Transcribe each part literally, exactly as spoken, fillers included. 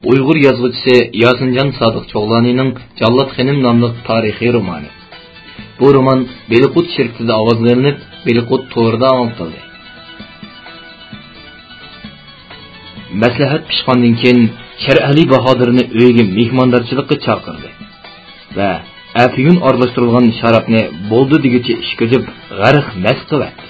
ئۇيغۇر يازغۇچىسى ياسىنجان سادىق چوغلانىنىڭ جاللات خېنىم ناملىق تارىخىي رومانى. بۇ رومان بېلىققۇت شىركىتىدە ئاۋازغا ئېلىنىپ، بېلىققۇت تورىدا ئاڭلىتىلدى. مەسلىھەت پىشقاندىن كېيىن، شېرئەلى باھادىرنى ئۆيىگە مېھماندارچىلىققا چاقىردى ۋە ئەپيۈن ئارىلاشتۇرۇلغان شارابنى بولدى دېگۈچە ئىچكۈزۈپ، غەرق مەست قىلىۋەتتى.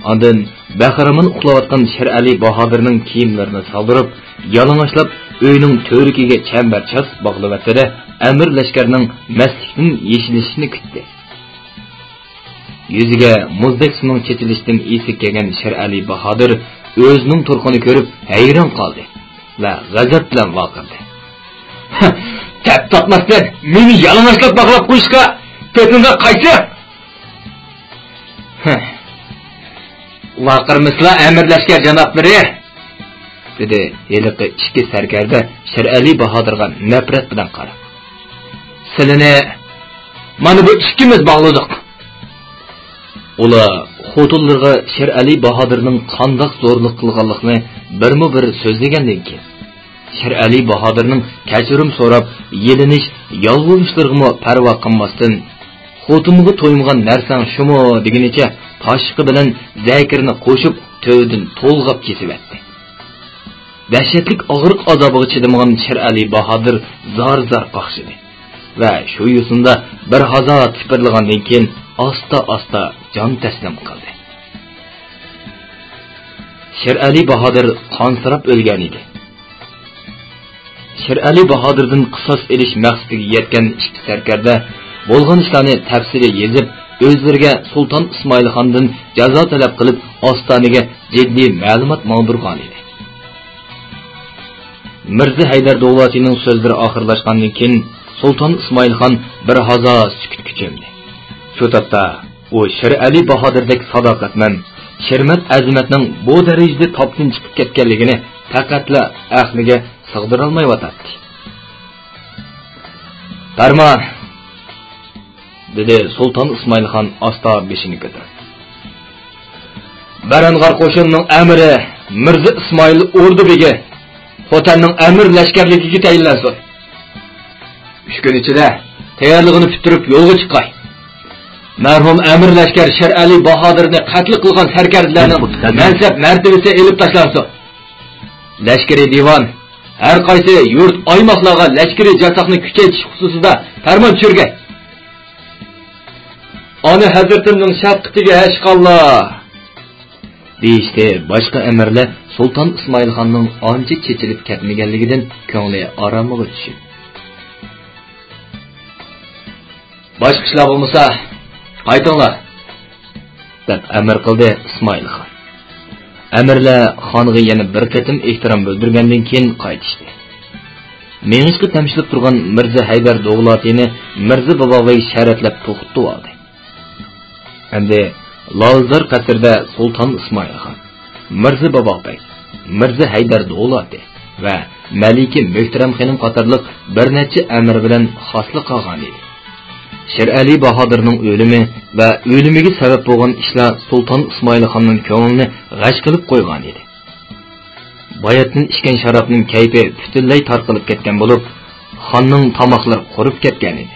ئاندىن بەخىرامان ئۇخلاۋاتقان شېرئەلى باھادىرنىڭ كىيىملىرىنى سالدۇرۇپ، يالىڭاچلاپ ئۆينىڭ تۈۋرۈكىگە چەمبەرچاس باغلىۋەتتى-دە، ئەمىر لەشكەرنىڭ مەستلىكتىن يېشىلىشىنى كۈتتى. يۈزىگە مۇزدەك سۇنىڭ چېچىلىشىدىن ئېسى كەلگەن شېرئەلى باھادىر ئۆزىنىڭ تۇرقىنى كۆرۈپ ھەيران قالدى ۋە غەزەپ بىلەن ۋارقىرىدى. تەپ تارتماستىن مېنى يالىڭاچلاپ باغلاپ قويۇشقا پېتىنىڭ قايسى؟ ۋارقىرىمىسىلا، ئەمىر لەشكەر جانابلىرى! دېدى ھېلىقى ئىككى سەركەردە شېرئەلى باھادىرغا نەپرەت بىلەن قاراپ. سىلىنى مانا بۇ ئىككىمىز باغلىدۇق. ئۇلار خوتۇنلىرىغا شېرئەلى باھادىرنىڭ قانداق زورلۇق قىلغانلىقىنى بىرمۇ بىر سۆزلىگەندىن كېيىن، شېرئەلى باھادىرنىڭ كەچۈرۈم سوراپ، يېلىنىش، يالۋۇرۇشلىرىغىمۇ پەرۋا قىلماستىن، «خوتۇنغا تويمىغان نەرسەڭ شۇمۇ؟» دېگىنىچە تاشقى بىلەن زەكىرنى قوشۇپ، تۆۋىدىن تولغاپ كېسىۋەتتى. دەھشەتلىك ئاغرىق ئازابىغا چىدىمىغان شېرئەلى باھادىر زار-زار قاقشىدى ۋە شۇ يوسۇندا بىر ھازا تىپىرلىغاندىن كېيىن، ئاستا-ئاستا جان تەسلىم قىلدى. شېرئەلى باھادىر قانسىراپ ئۆلگەن ئىدى. شېرئەلى باھادىردىن قىساس ئېلىش مەقسىتىگە يەتكەن ئىككى سەركەردە بولغان ئىشلارنى تەپسىلىي يېزىپ، ئۆزلىرىگە سۇلتان ئىسمائىل خاندىن جازا تەلەپ قىلىپ، ئاستانىگە جىددىي مەلۇمات ماڭدۇرغان ئىدى. مىرزا ھەيدەر دوغلاتىنىڭ سۆزلىرى ئاخىرلاشقاندىن كېيىن، سۇلتان ئىسمائىل خان بىر ھازا سۈكۈتكە چۆمدى. شۇ تاپتا ئۇ شېرئەلى باھادىردەك ساداقەتمەن، شېرمەت-ئەزىمەتنىڭ بۇ دەرىجىدە تاپتىن چىقىپ كەتكەنلىكىنى پەقەتلا ئەقلىگە سىغدۇرالمايۋاتاتتى. پەرمان! دېدى سۇلتان ئىسمائىل خان ئاستا بېشىنى كۆتۈرۈپ. بەرەنغار قوشۇنىنىڭ ئەمىرى مىرزا ئىسمائىل ئوردا بېگى خوتەننىڭ ئەمىر لەشكەرلىكىگە تەيىنلەنسۇن. ئۈچ كۈن ئىچىدە تەييارلىقىنى پۈتتۈرۈپ يولغا چىقاي. مەرھۇم ئەمىر لەشكەر شېرئەلى باھادىرنى قەتل قىلغان سەركەردىلەرنىڭ مەنسەپ مەرتىۋىسى ئېلىپ تاشلانسۇن. لەشكىرىي دىۋان ھەر قايسى يۇرت، ئايماقلارغا لەشكىرىي جاساقنى كۈچەيتىش خۇسۇسىدا پەرمان چۈشۈرگەي. ئانا ھەزرىتىمنىڭ شەپقىتىگە ھەشقاللا! دېيىشتى باشقا ئەمىرلەر سۇلتان ئىسمائىل خاننىڭ ئانچە چېچىلىپ كەتمىگەنلىكىدىن كۆڭلى ئارامىغا چۈشۈپ. باشقا ئىشلار بولمىسا، قايتىڭلار! دەپ ئەمىر قىلدى ئىسمائىل خان. ئەمىرلەر خانغا يەنە بىر قېتىم ئېھتىرام بىلدۈرگەندىن كېيىن قايتىشتى. مېڭىشقا تەمشىلىپ تۇرغان مىرزا ھەيدەر دوغلاتىنى مىرزا باباغبەگ شەرەتلەپ توختىتىۋالدى. ئەمدى لالزار قەسرىدە سۇلتان ئىسمائىل خان، مىرزا باباغبەگ، مىرزا ھەيدەر دوغلاتى ۋە مەلىكە مۆھتەرەم خېنىم قاتارلىق بىر نەچچە ئەمىر بىلەن خاسلا قالغان ئىدى. شېرئەلى باھادىرنىڭ ئۆلۈمى ۋە ئۆلۈمىگە سەۋەب بولغان ئىشلار سۇلتان ئىسمائىل خاننىڭ كۆڭلىنى غەش قىلىپ قويغان ئىدى. باياتىن ئىچكەن شارابنىڭ كەيپى پۈتۈنلەي تارقىلىپ كەتكەن بولۇپ، خاننىڭ تاماقلىرى قۇرۇپ كەتكەن ئىدى.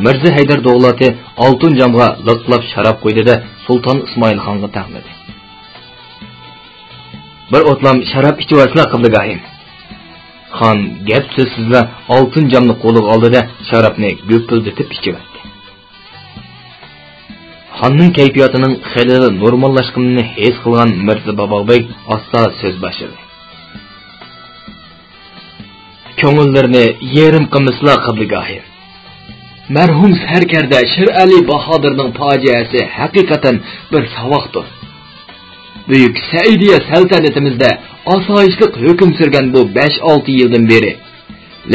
مىرزا ھەيدەر دوغلاتى ئالتۇن جامغا لىقلاپ شاراب قۇيدى-دە، سۇلتان ئىسمائىل خانغا تەڭلىدى. بىر ئوتلام شاراب ئىچىۋالسىلا، قىبلىگاھىم. خان گەپ سۆزسىزلا ئالتۇن جامنى قولىغا ئالدى-دە، شارابنى گۈپۈلدىتىپ ئىچىۋەتتى. خاننىڭ كەيپىياتىنىڭ خېلىلا نورماللاشقىنىنى ھېس قىلغان مىرزا باباغبەگ ئاستا سۆز باشلىدى. كۆڭۈللىرىنى يېرىم قىلمىسىلا، قىبلىگاھىم. مەرھۇم سەركەردە شېرئەلى باھادىرنىڭ پاجىئەسى ھەقىقەتەن بىر ساۋاقتۇر. بۈيۈك سەئىدىيە سەلتەنىتىمىزدە ئاسايىشلىق ھۆكۈم سۈرگەن بۇ بەش-ئالتە يىلدىن بېرى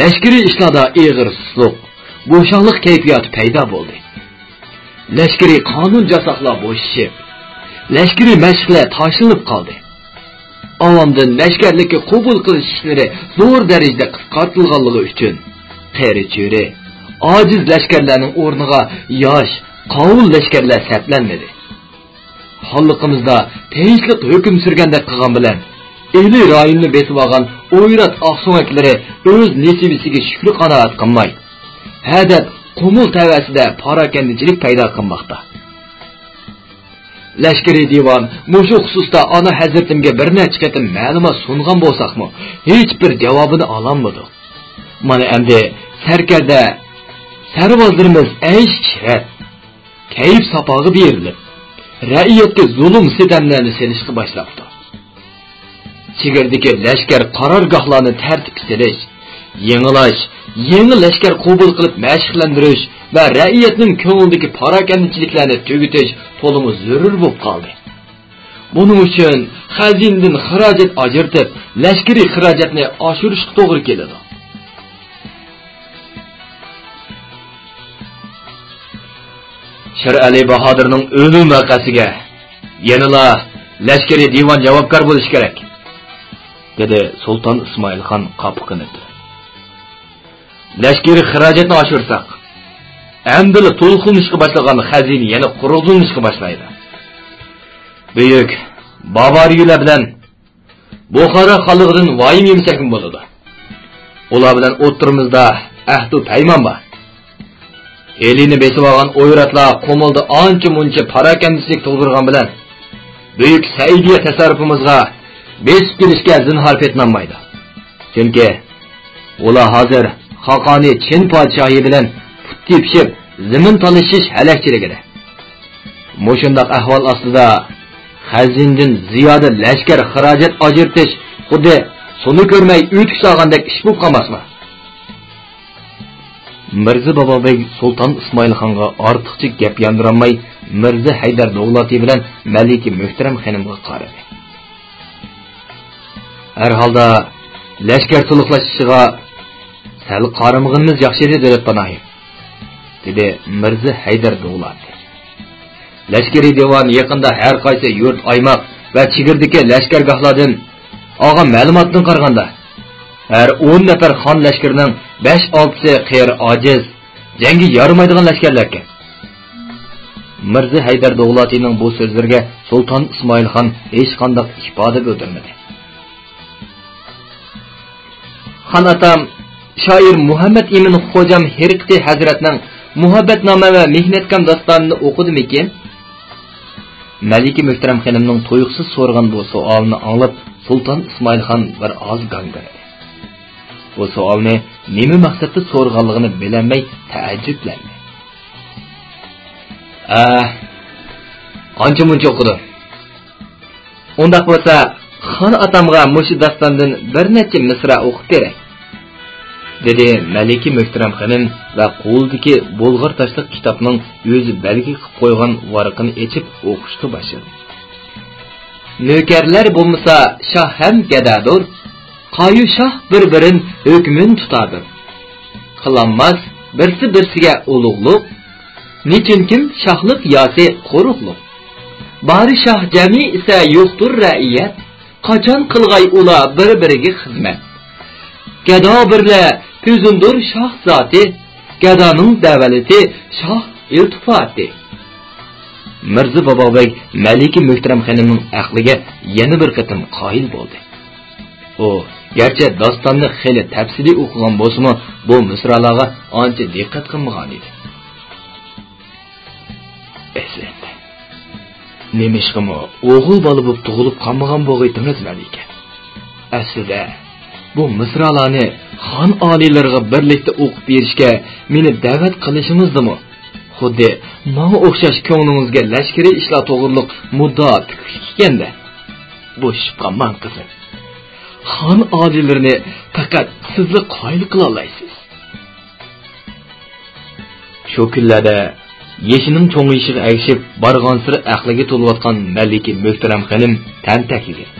لەشكىرىي ئىشلاردا ئېغىر سۇسلۇق، بوشاڭلىق كەيپىياتى پەيدا بولدى. لەشكىرىي قانۇن جاساقلار بوشىشىپ، لەشكىرىي مەشىقلەر تاشلىنىپ قالدى. ئاۋامدىن لەشكەرلىككە قوبۇل قىلىش ئىشلىرى زور دەرىجىدە قىسقارتىلغانلىقى ئۈچۈن، قېرى-چۈرە، ئاجىز لەشكەرلەرنىڭ ئورنىغا ياش، قاۋۇل لەشكەرلەر سەپلەنمىدى. خانلىقىمىزدا تىنچلىق ھۆكۈم سۈرگەندەك قىلغان بىلەن، ئىلى رايونىنى بېسىۋالغان ئويرات ئاقسۆڭەكلىرى ئۆز نېسىۋىسىگە شۈكرى قانائەت قىلماي، ھەدەپ قۇمۇل تەۋەسىدە پاراكەندىچىلىك پەيدا قىلماقتا. لەشكىرىي دىۋان مۇشۇ خۇسۇستا ئانا ھەزرىتىمگە بىر نەچچە قېتىم مەلۇمات سۇنغان بولساقمۇ، ھېچبىر جاۋابىنى ئالالمىدۇق. مانا ئەمدى سەركەردە، سەرۋازلىرىمىز ئەيش-ئىشرەت، كەيپ-ساپاغا بېرىلىپ، رەئىيەتكە زۇلۇم-سىتەملەرنى سېلىشقا باشلاپتۇ. چېگرىدىكى لەشكەر قارارگاھلارنى تەرتىپكە سېلىش، يېڭىلاش، يېڭى لەشكەر قوبۇل قىلىپ مەشىقلەندۈرۈش ۋە رەئىيەتنىڭ كۆڭلىدىكى پاراكەندىچىلىكلەرنى تۈگىتىش تولىمۇ زۆرۈر بولۇپ قالدى. بۇنىڭ ئۈچۈن خەزىنىدىن خىراجەت ئاجرىتىپ، لەشكىرىي خىراجەتنى ئاشۇرۇشقا توغرا كېلىدۇ. شىرئەلى باھادىرنىڭ ئۆلۈم ۋەقەسىگە يەنىلا لەشكىرىي دىۋان جاۋابكار بولۇشى كېرەك، دېدى سۇلتان ئىسمائىلخان قاپىقىنى تۈرۈپ. لەشكىرىي خىراجەتنى ئاشۇرساق، ئەمدىلا تولۇقلىنىشقا باشلىغان خەزىنە يەنە قۇرۇقلىنىشقا باشلايدۇ. بۈيۈك باۋارىيلار بىلەن بۇخارا خانلىقىدىن ۋايىم يېمىسەكمۇ بولىدۇ. ئۇلار بىلەن ئوتتۇرىمىزدا ئەھدۇ پەيمان بار. ئىلىنى بېسىۋالغان ئويراتلار قۇمۇلدا ئانچە-مۇنچە پاراكەندىچىلىك تۇغدۇرغان بىلەن، بۈيۈك سەئىدىيە تەسەررۇپىمىزغا بېسىپ كېلىشكە زىنھار پېتىنالمايدۇ. چۈنكى ئۇلار ھازىر خاقانىي چىن پادىشاھى بىلەن پۇت تېپىشىپ، زېمىن تالىشىش ھەلەكچىلىكىدە. مۇشۇنداق ئەھۋال ئاستىدا خەزىنىدىن زىيادە لەشكەر خىراجەت ئاجرىتىش خۇددى سۇنى كۆرمەي ئۆتۈك سالغاندەك ئىش بولۇپ قالماسمۇ؟ مىرزا بابابەگ سۇلتان ئىسمائىلخانغا ئارتۇقچە گەپ ياندۇرالماي، مىرزا ھەيدەر دوغلاتى بىلەن مەلىكە مۆھتەرەم خېنىمغا قارىدى. ھەر ھالدا لەشكەر تولۇقلاش ئىشىغا سەل قارىمىغىنىمىز ياخشى ئىدى، دۆلەت پاناھىم، دېدى مىرزا ھەيدەر دوغلاتى. لەشكىرىي دىۋان يېقىندا ھەر قايسى يۇرت، ئايماق ۋە چېگرىدىكى لەشكەرگاھلاردىن ئالغان مەلۇماتتىن قارىغاندا، ھەر ئون نەپەر خان لەشكىرىنىڭ بەش-ئالتىسى قېرى ئاجىز، جەڭگە يارىمايدىغان لەشكەرلەركەن. مىرزا ھەيدەر دوغلاتىنىڭ بۇ سۆزلىرىگە سۇلتان ئىسمائىلخان ھېچقانداق ئىپادە بىلدۈرمىدى. خان ئاتام، شائىر مۇھەممەد ئىمىن خوجام ھېرىقىتى ھەزرەتنىڭ مۇھەببەتنامە ۋە مېھنەتكام داستانىنى ئوقۇدىمىكىن؟ مەلىكە مۆھتەرەم خېنىمنىڭ تۇيۇقسىز سورىغان بۇ سوئالىنى ئاڭلاپ، سۇلتان ئىسمائىل خان بىر ئاز گاڭگىرىدى. بۇ سوئالنى نېمە مەقسەتتە سورىغانلىقىنى بىلەلمەي تەئەججۈپلەندى. ئە، ئانچە-مۇنچە ئوقۇدۇم. ئۇنداق بولسا، خان ئاتامغا مۇشۇ داستاندىن بىر نەچچە مىسرا ئوقۇپ بېرەي، دېدى مەلىكە مۆھتەرەم خېنىم ۋە قولىدىكى بۇلغار تاشلىق كىتابنىڭ ئۆزى بەلگە قىلىپ قويغان ۋارىقىنى ئېچىپ ئوقۇشقا باشلىدى. نۆكەرلەر بولمىسا، شاھ ھەم گەدەدۇر. قايۇ شاھ بىر-بىرىن ھۆكمۈن تۇتادۇر. قىلالماس بىرسى-بىرسىگە ئۇلۇغلۇق. نېچۈنكىم شاھلىق ياسى قۇرۇقلۇق. بارى شاھ جەمئىي ئىسە يوقتۇر رەئىيەت. قاچان قىلغاي ئۇلار بىر-بىرىگە خىزمەت. گەدا بىرلە پۈزۈندۇر شاھ زاتى. گەدانىڭ دەۋلىتى شاھ ئىلتىپاتى. مىرزا بابابەگ مەلىكە مۆھتەرەم خېنىمنىڭ ئەقلىگە يەنە بىر قېتىم قايىل بولدى. ئۇ گەرچە داستاننى خېلى تەپسىلىي ئوقۇغان بولسىمۇ، بۇ مىسرالارغا ئانچە دىققەت قىلمىغانىدى. ئەسلىدە، نېمىشقىمۇ ئوغۇل بالا بولۇپ تۇغۇلۇپ قالمىغان بولغىيتىڭىز، مەلىكە؟ ئەسلىدە، بۇ مىسرالارنى خان ئالىيلىرىغا بىرلىكتە ئوقۇپ بېرىشكە مېنى دەۋەت قىلىشىڭىزدىمۇ، خۇددى ماڭا ئوخشاش كۆڭلىڭىزگە لەشكىرىي ئىشلار توغرۇلۇق مۇددىئا پۈكۈشلۈك ئىكەندە. بوشىشىپ قالماڭ، قىزىم. خان ئالىيلىرىنى پەقەت سىزلا قايىل قىلالايسىز. شۇ كۈنلەردە يېشىنىڭ چوڭىيىشىغا ئەگىشىپ، بارغانسېرى ئەقلىگە تولۇۋاتقان مەلىكە مۆھتەرەم خېنىم تەنتەكلىگەن،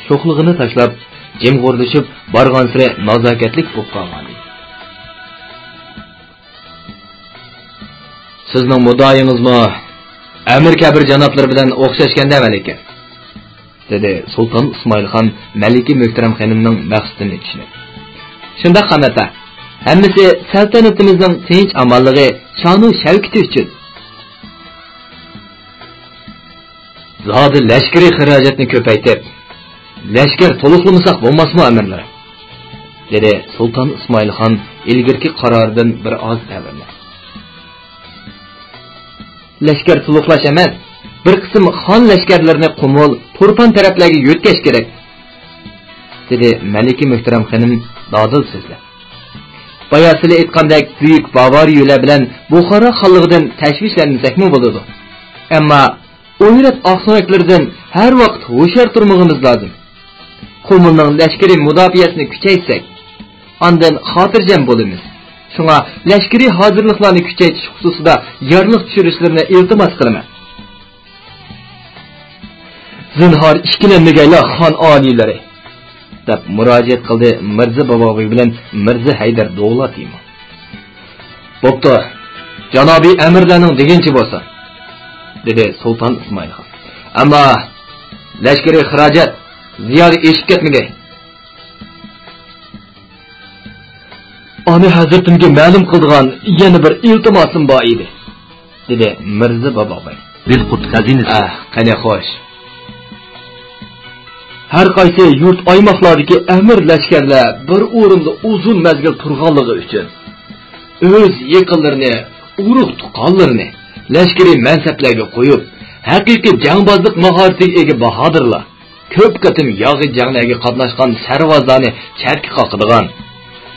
شوخلۇقىنى تاشلاپ، جىمغۇرلىشىپ، بارغانسېرى نازاكەتلىك بولۇپ قالغانىدى. سىزنىڭ مۇددىئايىڭىزمۇ ئەمىر كەبىر جانابلىرى بىلەن ئوخشاشكەندە، مەلىكە، دېدى سۇلتان ئىسمائىل خان مەلىكە مۆھتەرەم خېنىمنىڭ مەقسىتىنى چۈشىنىپ. شۇنداق، خان ئاتا، ھەممىسى سەلتەنىتىمىزنىڭ تىنچ-ئامانلىقى، شانۇ-شەۋكىتى ئۈچۈن. زادى لەشكىرىي خىراجەتنى كۆپەيتىپ، لەشكەر تولۇقلىمىساق بولماسمۇ، ئەمىرلىرىم؟ دېدى سۇلتان ئىسمائىل خان ئىلگىرىكى قارارىدىن بىر ئاز تەۋرىنىپ. لەشكەر تولۇقلاش ئەمەس، بىر قىسىم خان لەشكەرلىرىنى قۇمۇل، تۇرپان تەرەپلەرگە يۆتكەش كېرەك، دېدى مەلىكە مۆھتەرەم خېنىم دادىل سۆزلەپ. بايا سىلى ئېيتقاندەك بۈيۈك باۋارىيەلەر بىلەن بۇخارا خانلىقىدىن تەشۋىشلەنمىسەكمۇ بولىدۇ. ئەمما ئويرات ئاقسۆڭەكلىرىدىن ھەر ۋاقىت ھوشيار تۇرمىقىمىز لازىم. قۇمۇلنىڭ لەشكىرىي مۇداپىئەسىنى كۈچەيتسەك، ئاندىن خاتىرجەم بولىمىز. شۇڭا لەشكىرىي ھازىرلىقلارنى كۈچەيتىش خۇسۇسىدا يارلىق چۈشۈرۈشلىرىنى ئىلتىماس قىلىمەن. زىنھار ئىككىلەنمىگەيلا خان ئالىيلىرى، دەپ مۇراجىئەت قىلدى مىرزا بابابەگ بىلەن مىرزا ھەيدەر دوۋلا تېمۇ. بوپتۇ، جانابىي ئەمىرلەرنىڭ دېگىنىچە بولسۇن، دېدى سۇلتان ئىسمائىل خان. ئەمما لەشكىرىي خىراجەت زىيادە ئېشىپ كەتمىگەي. ئانا ھەزرىتىمگە مەلۇم قىلىدىغان يەنە بىر ئىلتىماسىم بار ئىدى، دېدى مىرزا بابابەگ. بىلقۇت خەزىنىسى. ئەھ، قېنى خوش. ھەر قايسى يۇرت ئايماقلاردىكى ئەمىر لەشكەرلەر بىر ئورۇندا ئۇزۇن مەزگىل تۇرغانلىقى ئۈچۈن، ئۆز يېقىنلىرىنى، ئۇرۇق تۇغقانلىرىنى لەشكىرىي مەنسەپلەرگە قويۇپ، ھەقىقىي جەڭبازلىق ماھارىتىگە ئىگە باھادىرلار، كۆپ قېتىم ياغى جەڭلەرگە قاتناشقان سەرۋازلارنى چەتكە قاقىدىغان،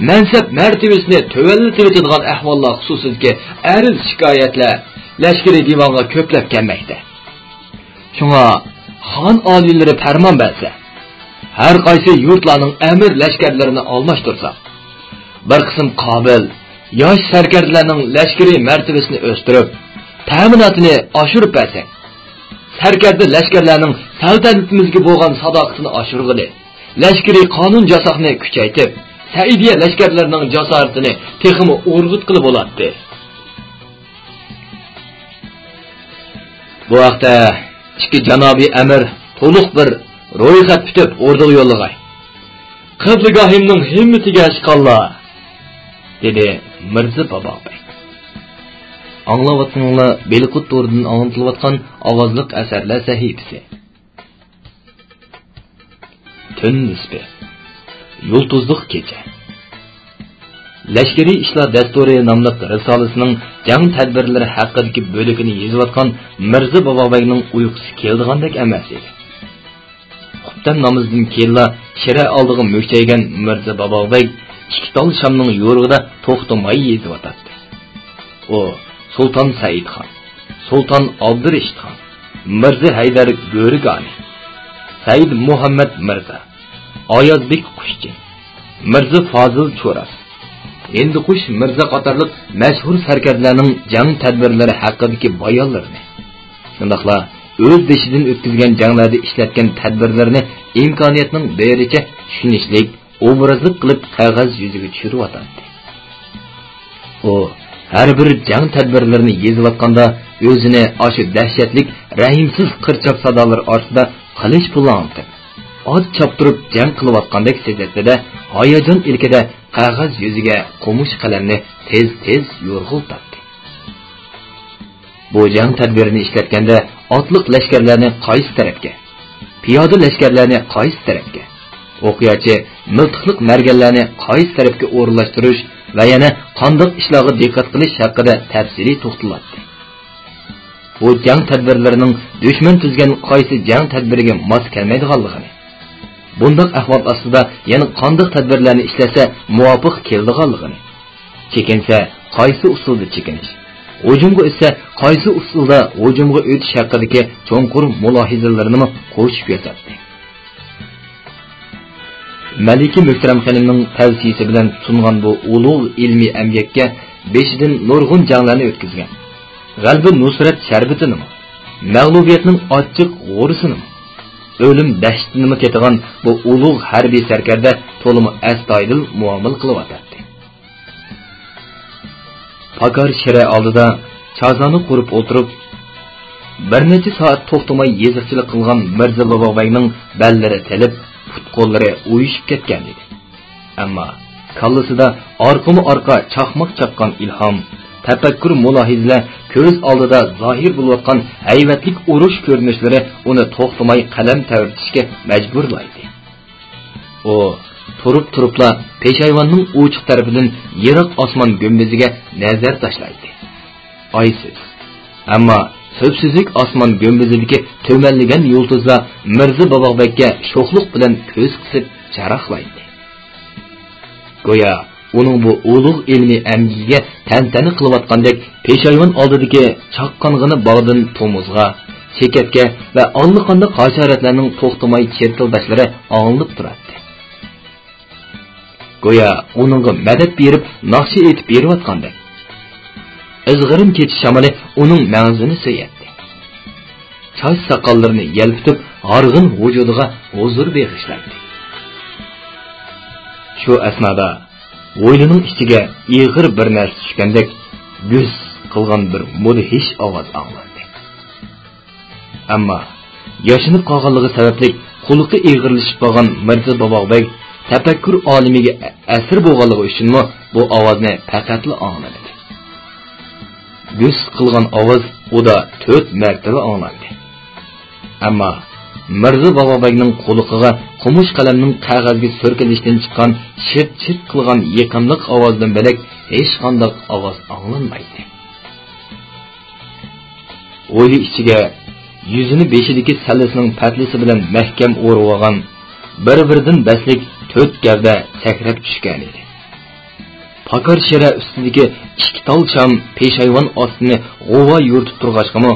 مەنسەپ مەرتىۋىسىنى تۆۋەنلىتىۋېتىدىغان ئەھۋاللار خۇسۇسىدىكى ئەرز-شىكايەتلەر لەشكىرىي دىۋانغا كۆپلەپ كەلمەكتە. شۇڭا خان ئالىيلىرى پەرمان بەرسە، ھەر قايسى يۇرتلارنىڭ ئەمىر لەشكەرلىرىنى ئالماشتۇرساق، بىر قىسىم قابىل، ياش سەركەردىلەرنىڭ لەشكىرىي مەرتىۋىسىنى ئۆستۈرۈپ، تەمىناتىنى ئاشۇرۇپ بەرسەك، سەركەردە لەشكەرلەرنىڭ سەلتەنىتىمىزگە بولغان ساداقىتىنى ئاشۇرغىلى، لەشكىرىي قانۇن جاساقنى كۈچەيتىپ، سەئىدىيە لەشكەرلىرىنىڭ جاسارىتىنى تېخىمۇ ئۇرغۇتقىلى بولاتتى. بۇ ھەقتە ئىككى جانابىي ئەمىر تولۇق بىر رويخەت پۈتۈپ ئوردىغا يوللىغاي. قىبلىگاھىمنىڭ ھىممىتىگە ئاشقانلار، دېدى مىرزا بابابەگ. ئاڭلاۋاتقىنىڭلار بېلىقۇت تورىدىن ئاڭلىتىلىۋاتقان ئاۋازلىق ئەسەرلەر سەھىپىسى. تۈن نىسپى. يۇلتۇزلۇق كېچە. لەشكىرىي ئىشلار دەستۇرى ناملىق رىسالىسىنىڭ جەڭ تەدبىرلىرى ھەققىدىكى بۆلىكىنى يېزىۋاتقان مىرزا بابابەگنىڭ ئۇيقۇسى كېلىدىغاندەك ئەمەس ئىدى. خۇپتەن نامىزىدىن كېيىنلا چىراي ئالدىغا مۈكچەيگەن مىرزا بابابەگ ئىككى تال شامنىڭ يورۇقىدا توختىماي يېزىۋاتاتتى. ئۇ سۇلتان سەئىدخان، سۇلتان ئابدۇرېشىتخان، مىرزا ھەيدەر گۆرىگانى، سەئىد مۇھەممەد مىرزا، ئايازبېك قۇشچى، مىرزا فازىل چوراس، ھىندىقۇش مىرزا قاتارلىق مەشھۇر سەركەردىلەرنىڭ جەڭ تەدبىرلىرى ھەققىدىكى بايانلىرىنى، شۇنداقلا ئۆز بېشىدىن ئۆتكۈزگەن جەڭلەردە ئىشلەتكەن تەدبىرلىرىنى ئىمكانىيەتنىڭ بېرىچە چۈشىنىشلىك، ئوبرازلىق قىلىپ قەغەز يۈزىگە چۈشۈرۈۋاتاتتى. ئۇ ھەر بىر جەڭ تەدبىرلىرىنى يېزىۋاتقاندا، ئۆزىنى ئاشۇ دەھشەتلىك، رەھىمسىز قىرچاق سادالىرى ئارىسىدا قىلىچ پۇلاڭلىتىپ، ئات چاپتۇرۇپ جەڭ قىلىۋاتقاندەك سېزەتتى-دە، ھاياجان ئىلكىدە قەغەز يۈزىگە قومۇش قەلەمنى تېز-تېز يورغىلىتاتتى. بۇ جەڭ تەدبىرىنى ئىشلەتكەندە، ئاتلىق لەشكەرلەرنى قايسى تەرەپكە، پىيادە لەشكەرلەرنى قايسى تەرەپكە، ئوقياچى مىلتىقلىق مەرگەنلەرنى قايسى تەرەپكە ئورۇنلاشتۇرۇش ۋە يەنە قانداق ئىشلارغا دىققەت قىلىش ھەققىدە تەپسىلىي توختىلاتتى. بۇ جەڭ تەدبىرلىرىنىڭ دۈشمەن تۈزگەن قايسى جەڭ تەدبىرىگە ماس كەلمەيدىغانلىقىنى، بۇنداق ئەھۋال ئاستىدا يەنە قانداق تەدبىرلەرنى ئىشلەتسە مۇۋاپىق كېلىدىغانلىقىنى، چېكىنسە قايسى ئۇسۇلدا چېكىنىش، ھۇجۇمغا ئۆتسە قايسى ئۇسۇلدا ھۇجۇمغا ئۆتۈش ھەققىدىكى چوڭقۇر مۇلاھىزىلىرىنىمۇ قوشۇپ يازاتتى. مەلىكە مۆھتەرەم خېنىمنىڭ تەۋسىيىسى بىلەن تۇتۇنغان بۇ ئۇلۇغ ئىلمىي ئەمگەككە بېشىدىن نۇرغۇن جەڭلەرنى ئۆتكۈزگەن، غەلىبە نۇسرەت شەربىتىنىمۇ، مەغلۇبىيەتنىڭ ئاچچىق غورىسىنىمۇ، ئۆلۈم دەھشىتىنىمۇ تېتىغان بۇ ئۇلۇغ ھەربىي سەركەردە تولىمۇ ئەستايىدىل مۇئامىلە قىلىۋاتاتتى. پاكار چىراي ئالدىدا چازانى قۇرۇپ ئولتۇرۇپ، بىر نەچچە سائەت توختىماي يېزىقچىلىق قىلغان مىرزا بابابەگنىڭ بەللىرى تېلىپ، پۇت-قوللىرى ئۇيۇشۇپ كەتكەنىدى. ئەمما كاللىسىدا ئارقىمۇ-ئارقا چاقماق چاققان ئىلھام، تەپەككۇر، مۇلاھىزىلەر، كۆز ئالدىدا زاھىر بولۇۋاتقان ھەيۋەتلىك ئۇرۇش كۆرۈنۈشلىرى ئۇنى توختىماي قەلەم تەۋرىتىشكە مەجبۇرلايدۇ. ئۇ تۇرۇپ-تۇرۇپلا پېشايۋاننىڭ ئوچۇق تەرىپىدىن يىراق ئاسمان گۈمبىزىگە نەزەر تاشلايتتى. ئايسىز، ئەمما سۈپسۈزۈك ئاسمان گۈمبىزىدىكى تۈمەنلىگەن يۇلتۇزلار مىرزا باباغبەگكە شوخلۇق بىلەن كۆز قىسىپ چاراقلايتتى. گويا ئۇنىڭ بۇ ئۇلۇغ ئىلمىي ئەمگىكىگە تەنتەنە قىلىۋاتقاندەك، پېشايۋان ئالدىدىكى چاققانغىنا باغدىن تومۇزغا، چېكەتكە ۋە ئاللىقانداق ھاشاراتلارنىڭ توختىماي چىرتىلداشلىرى ئاڭلىنىپ تۇراتتى. گويا ئۇنىڭغا مەدەت بېرىپ، ناخشا ئېيتىپ بېرىۋاتقاندەك. ئىزغىرىن كېچە شامىلى ئۇنىڭ مەڭزىنى سۆيەتتى. چاچ ساقاللىرىنى يەلپۈتۈپ، ھارغىن ۋۇجۇدىغا ھۇزۇر بېغىشلايتتى. شۇ ئەسنادا ھويلىنىڭ ئىچىگە ئېغىر بىر نەرسە چۈشكەندەك گۈس قىلغان بىر مۇدھىش ئاۋاز ئاڭلاندى. ئەمما ياشىنىپ قالغانلىقى سەۋەبلىك قۇلىقى ئېغىرلىشىپ قالغان مىرزا باباغبەگ تەپەككۇر ئالىمىگە ئەسىر بولغانلىقى ئۈچۈنمۇ بۇ ئاۋازنى پەقەتلا ئاڭلىمىدى. گۈس قىلغان ئاۋاز ئۇدا تۆت مەرتىۋە ئاڭلاندى. ئەمما مىرزا باباغبەگنىڭ قۇلىقىغا قومۇش قەلەمنىڭ قەغەزگە سۈركىلىشتىن چىققان شىرت-شىرت قىلغان يېقىملىق ئاۋازدىن بۆلەك ھېچقانداق ئاۋاز ئاڭلانمايتتى. ھويلا ئىچىگە يۈزىنى بېشىدىكى سەللىسىنىڭ پەتلىسى بىلەن مەھكەم ئورىۋالغان، بىر-بىرىدىن بەسلىك تۆت گەۋدە سەكرەپ چۈشكەنىدى. پاكار شىرە ئۈستىدىكى ئىككى تال شام پېشايۋان ئاستىنى غۇۋا يورۇتۇپ تۇرغاچقىمۇ،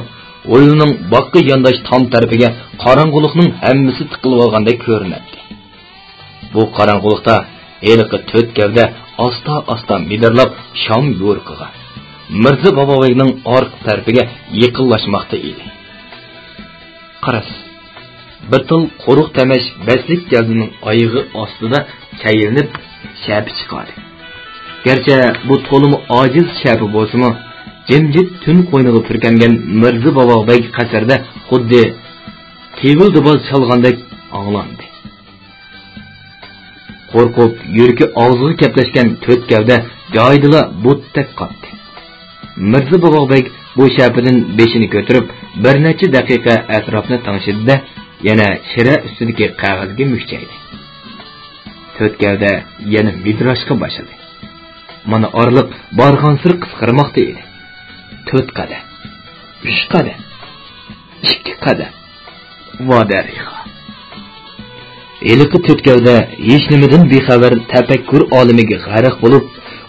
ھويلىنىڭ باغقا يانداش تام تەرىپىگە قاراڭغۇلۇقنىڭ ھەممىسى تىقىلىۋالغاندەك كۆرۈنەتتى. بۇ قاراڭغۇلۇقتا ھېلىقى تۆت گەۋدە ئاستا-ئاستا مىدىرلاپ شام يورۇقىغا، مىرزا باباۋەگنىڭ ئارقا تەرىپىگە يېقىنلاشماقتا ئىدى. قاراس، بىر تال قۇرۇق تەمەچ بەسلىك گەۋدىنىڭ ئايىغى ئاستىدا سەيلىنىپ شەپە چىقاردى. گەرچە بۇ تولىمۇ ئاجىز شەپە بولسىمۇ، جىمجىت تۈن قوينىغا پۈركەنگەن مىرزا باباغبەگ قەسرىدە خۇددى تىۋىلدىباز چالغاندەك ئاڭلاندى. قورقۇپ، يۈرىكى ئاغزىغا كەپلەشكەن تۆت گەۋدە جايىدىلا بۇتتەك قاتتى. مىرزا باباغبەگ بۇ شەپىدىن بېشىنى كۆتۈرۈپ، بىر نەچچە دەقىقە ئەتراپنى تەڭشىدى-دە، يەنە شىرە ئۈستىدىكى قەغەزگە مۈكچەيدى. تۆت گەۋدە يەنە مىدىراشقا باشلىدى. مانا ئارىلىق بارغانسېرى قىسقىرماقتا ئىدى. تۆت قەدەم، ئۈچ قەدەم، ئىككى قەدەم. ۋا دەرىغا! ھېلىقى تۆت گەۋدە ھېچنېمىدىن بىخەۋەر تەپەككۇر ئالىمىگە غەرق بولۇپ،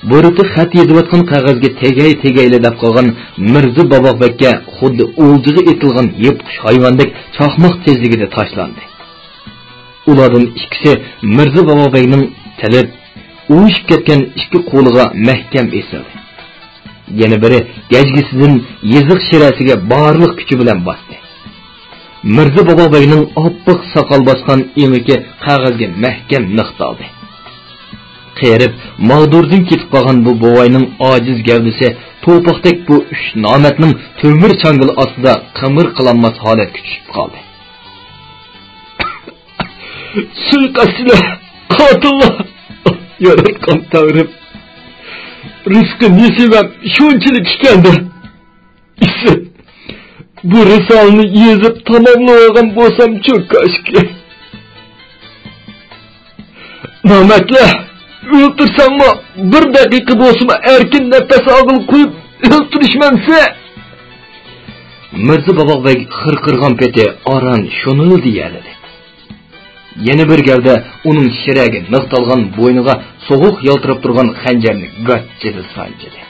بۇرۇتى خەت يېزىۋاتقان قەغەزگە تېگەي-تېگەيلا دەپ قالغان مىرزا باباغبەگكە خۇددى ئولجىغا ئېتىلغان يىرتقۇچ ھايۋاندەك چاقماق تېزلىكىدە تاشلاندى. ئۇلاردىن ئىككىسى مىرزا باباغبەگنىڭ تېلىپ، ئۇۋۇشۇپ كەتكەن ئىككى قولىغا مەھكەم ئېسىلدى. يەنە بىرى گەجگىسىدىن يېزىق شىرەسىگە بارلىق كۈچى بىلەن باستى. مىرزا باباغبەگنىڭ ئاپئاق ساقال باسقان ئېڭىكى قەغەزگە مەھكەم نىقتالدى. قېرىپ، ماغدۇردىن كېتىپ قالغان بۇ بوۋاينىڭ ئاجىز گەۋدىسى توپاقتەك بۇ ئۈچ نامەردنىڭ تۆمۈر چاڭگىلى ئاستىدا قىمىر قىلالماس ھالەتكە چۈشۈپ قالدى. سۇيىقەستچىلەر، قاتىللار! ياراتقان تەڭرىم، رىزقى نېسىۋەم شۇنچىلىك ئىكەندە، ئىسىت، بۇ رىسالىنى يېزىپ تاماملىۋالغان بولسامچۇ كاشكى. نامەردلەر، ئۆلتۈرسەڭمۇ، بىر دەقىقە بولسىمۇ ئەركىن نەپەس ئالغىلى قويۇپ ئۆلتۈرۈشمەمسە! مىرزا باباغبەگ خىرقىرىغان پېتى ئاران شۇنىلا دېيەلىدى. يەنە بىر گەۋدە ئۇنىڭ شىرەگە نىقتالغان بوينىغا سوغۇق يالتىراپ تۇرغان خەنجەرنى گاچچىدە سانجىدى.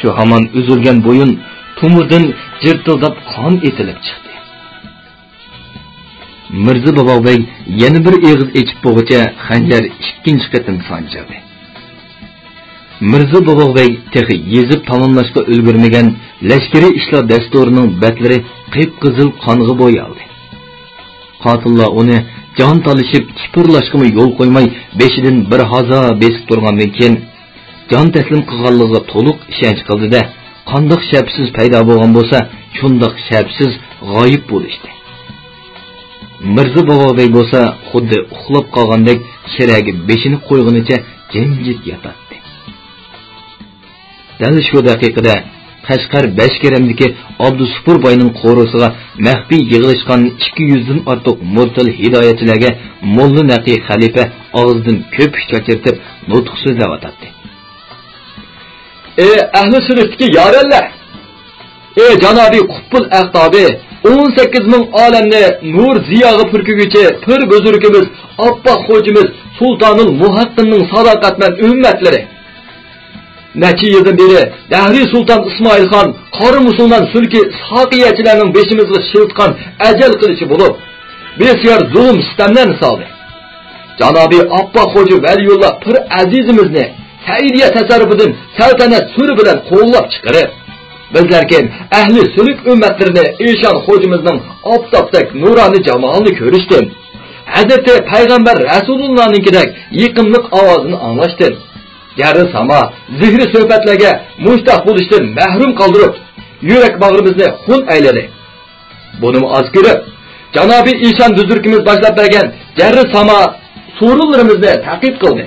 شۇ ھامان ئۈزۈلگەن بويۇن تومۇردىن جىرتىلداپ قان ئېتىلىپ چىقتى. مىرزا باباغبەگ يەنە بىر ئېغىز ئېچىپ بولغۇچە خەنجەر ئىككىنچى قېتىم سانجىلدى. مىرزا باباغبەگ تېخى يېزىپ تاماملاشقا ئۈلگۈرمىگەن لەشكىرىي ئىشلار دەستۇرىنىڭ بەتلىرى قىپقىزىل قانغا بويالدى. قاتىللار ئۇنى جان تالىشىپ چىپىرلاشقىمۇ يول قويماي، بېشىدىن بىر ھازا بېسىپ تۇرغاندىن كېيىن، جان تەسلىم قىلغانلىقىغا تولۇق ئىشەنچ قىلدى-دە، قانداق شەپىسىز پەيدا بولغان بولسا، شۇنداق شەپىسىز غايىب بولۇشتى. مىرزا باباغبەگ بولسا خۇددى ئۇخلاپ قالغاندەك شىرەگە بېشىنى قويغىنىچە جىمجىت ياتاتتى. دەل شۇ دەقىقىدە قەشقەر بەشكېرەمدىكى ئابدۇسۇپۇر باينىڭ قورۇسىغا مەخپىي يىغىلىشقان ئىككى يۈزدىن ئارتۇق مۇرتىل ھىدايەتچىلەرگە موللا نەقىي خەلىپە ئاغزىدىن كۆپۈك چاچرىتىپ نۇتۇق سۆزلەۋاتاتتى. ئى ئەھلى سۈننەتتىكى يارەنلەر! ئى جانابىي قۇتبۇل ئەقتابى! ئون سەككىز مىڭ ئالەمنى نۇر زىياغا پۈركىگۈچى پىر بۈزرۈكىمىز ئاپپاق خوجىمىز سۇلتانۇل مۇھەققىننىڭ ساداقەتمەن ئۈممەتلىرى! نەچچە يىلدىن بېرى دەھرىي سۇلتان ئىسمائىل خان قارا مۇسۇلمان سۈلكى ئىسھاقىيەچىلەرنىڭ بېشىمىزغا شىلتقان ئەجەل قىلىچى بولۇپ، بىسيار زۇلۇم سىتەملەرنى سالدى. جانابىي ئاپپاق خوجا ۋەلىيۇللا پىر ئەزىزىمىزنى سەئىدىيە تەسەررۇپىدىن سەلتەنەت سۈرى بىلەن قوغلاپ چىقىرىپ، بىزلەركىن ئەھلى سۈلۈك ئۈممەتلىرىنى ئىشان خوجىمىزنىڭ ئاپتاپتەك نۇرانىي جامالىنى كۆرۈشتىن، ھەزرىتى پەيغەمبەر رەسۇلۇللانىڭكىدەك يېقىملىق ئاۋازىنى ئاڭلاشتىن، جەررى ساما، زىھرى سۆھبەتلەرگە مۇشتاق بولۇشتىن مەھرۇم قالدۇرۇپ، يۈرەك باغرىمىزنى خۇن ئەيلىدى. بۇنىمۇ ئاز كۆرۈپ، جانابىي ئىشان بۈزرۈكىمىز باشلاپ بەرگەن جەررى ساما سورۇنلىرىمىزنى تەقىب قىلدى.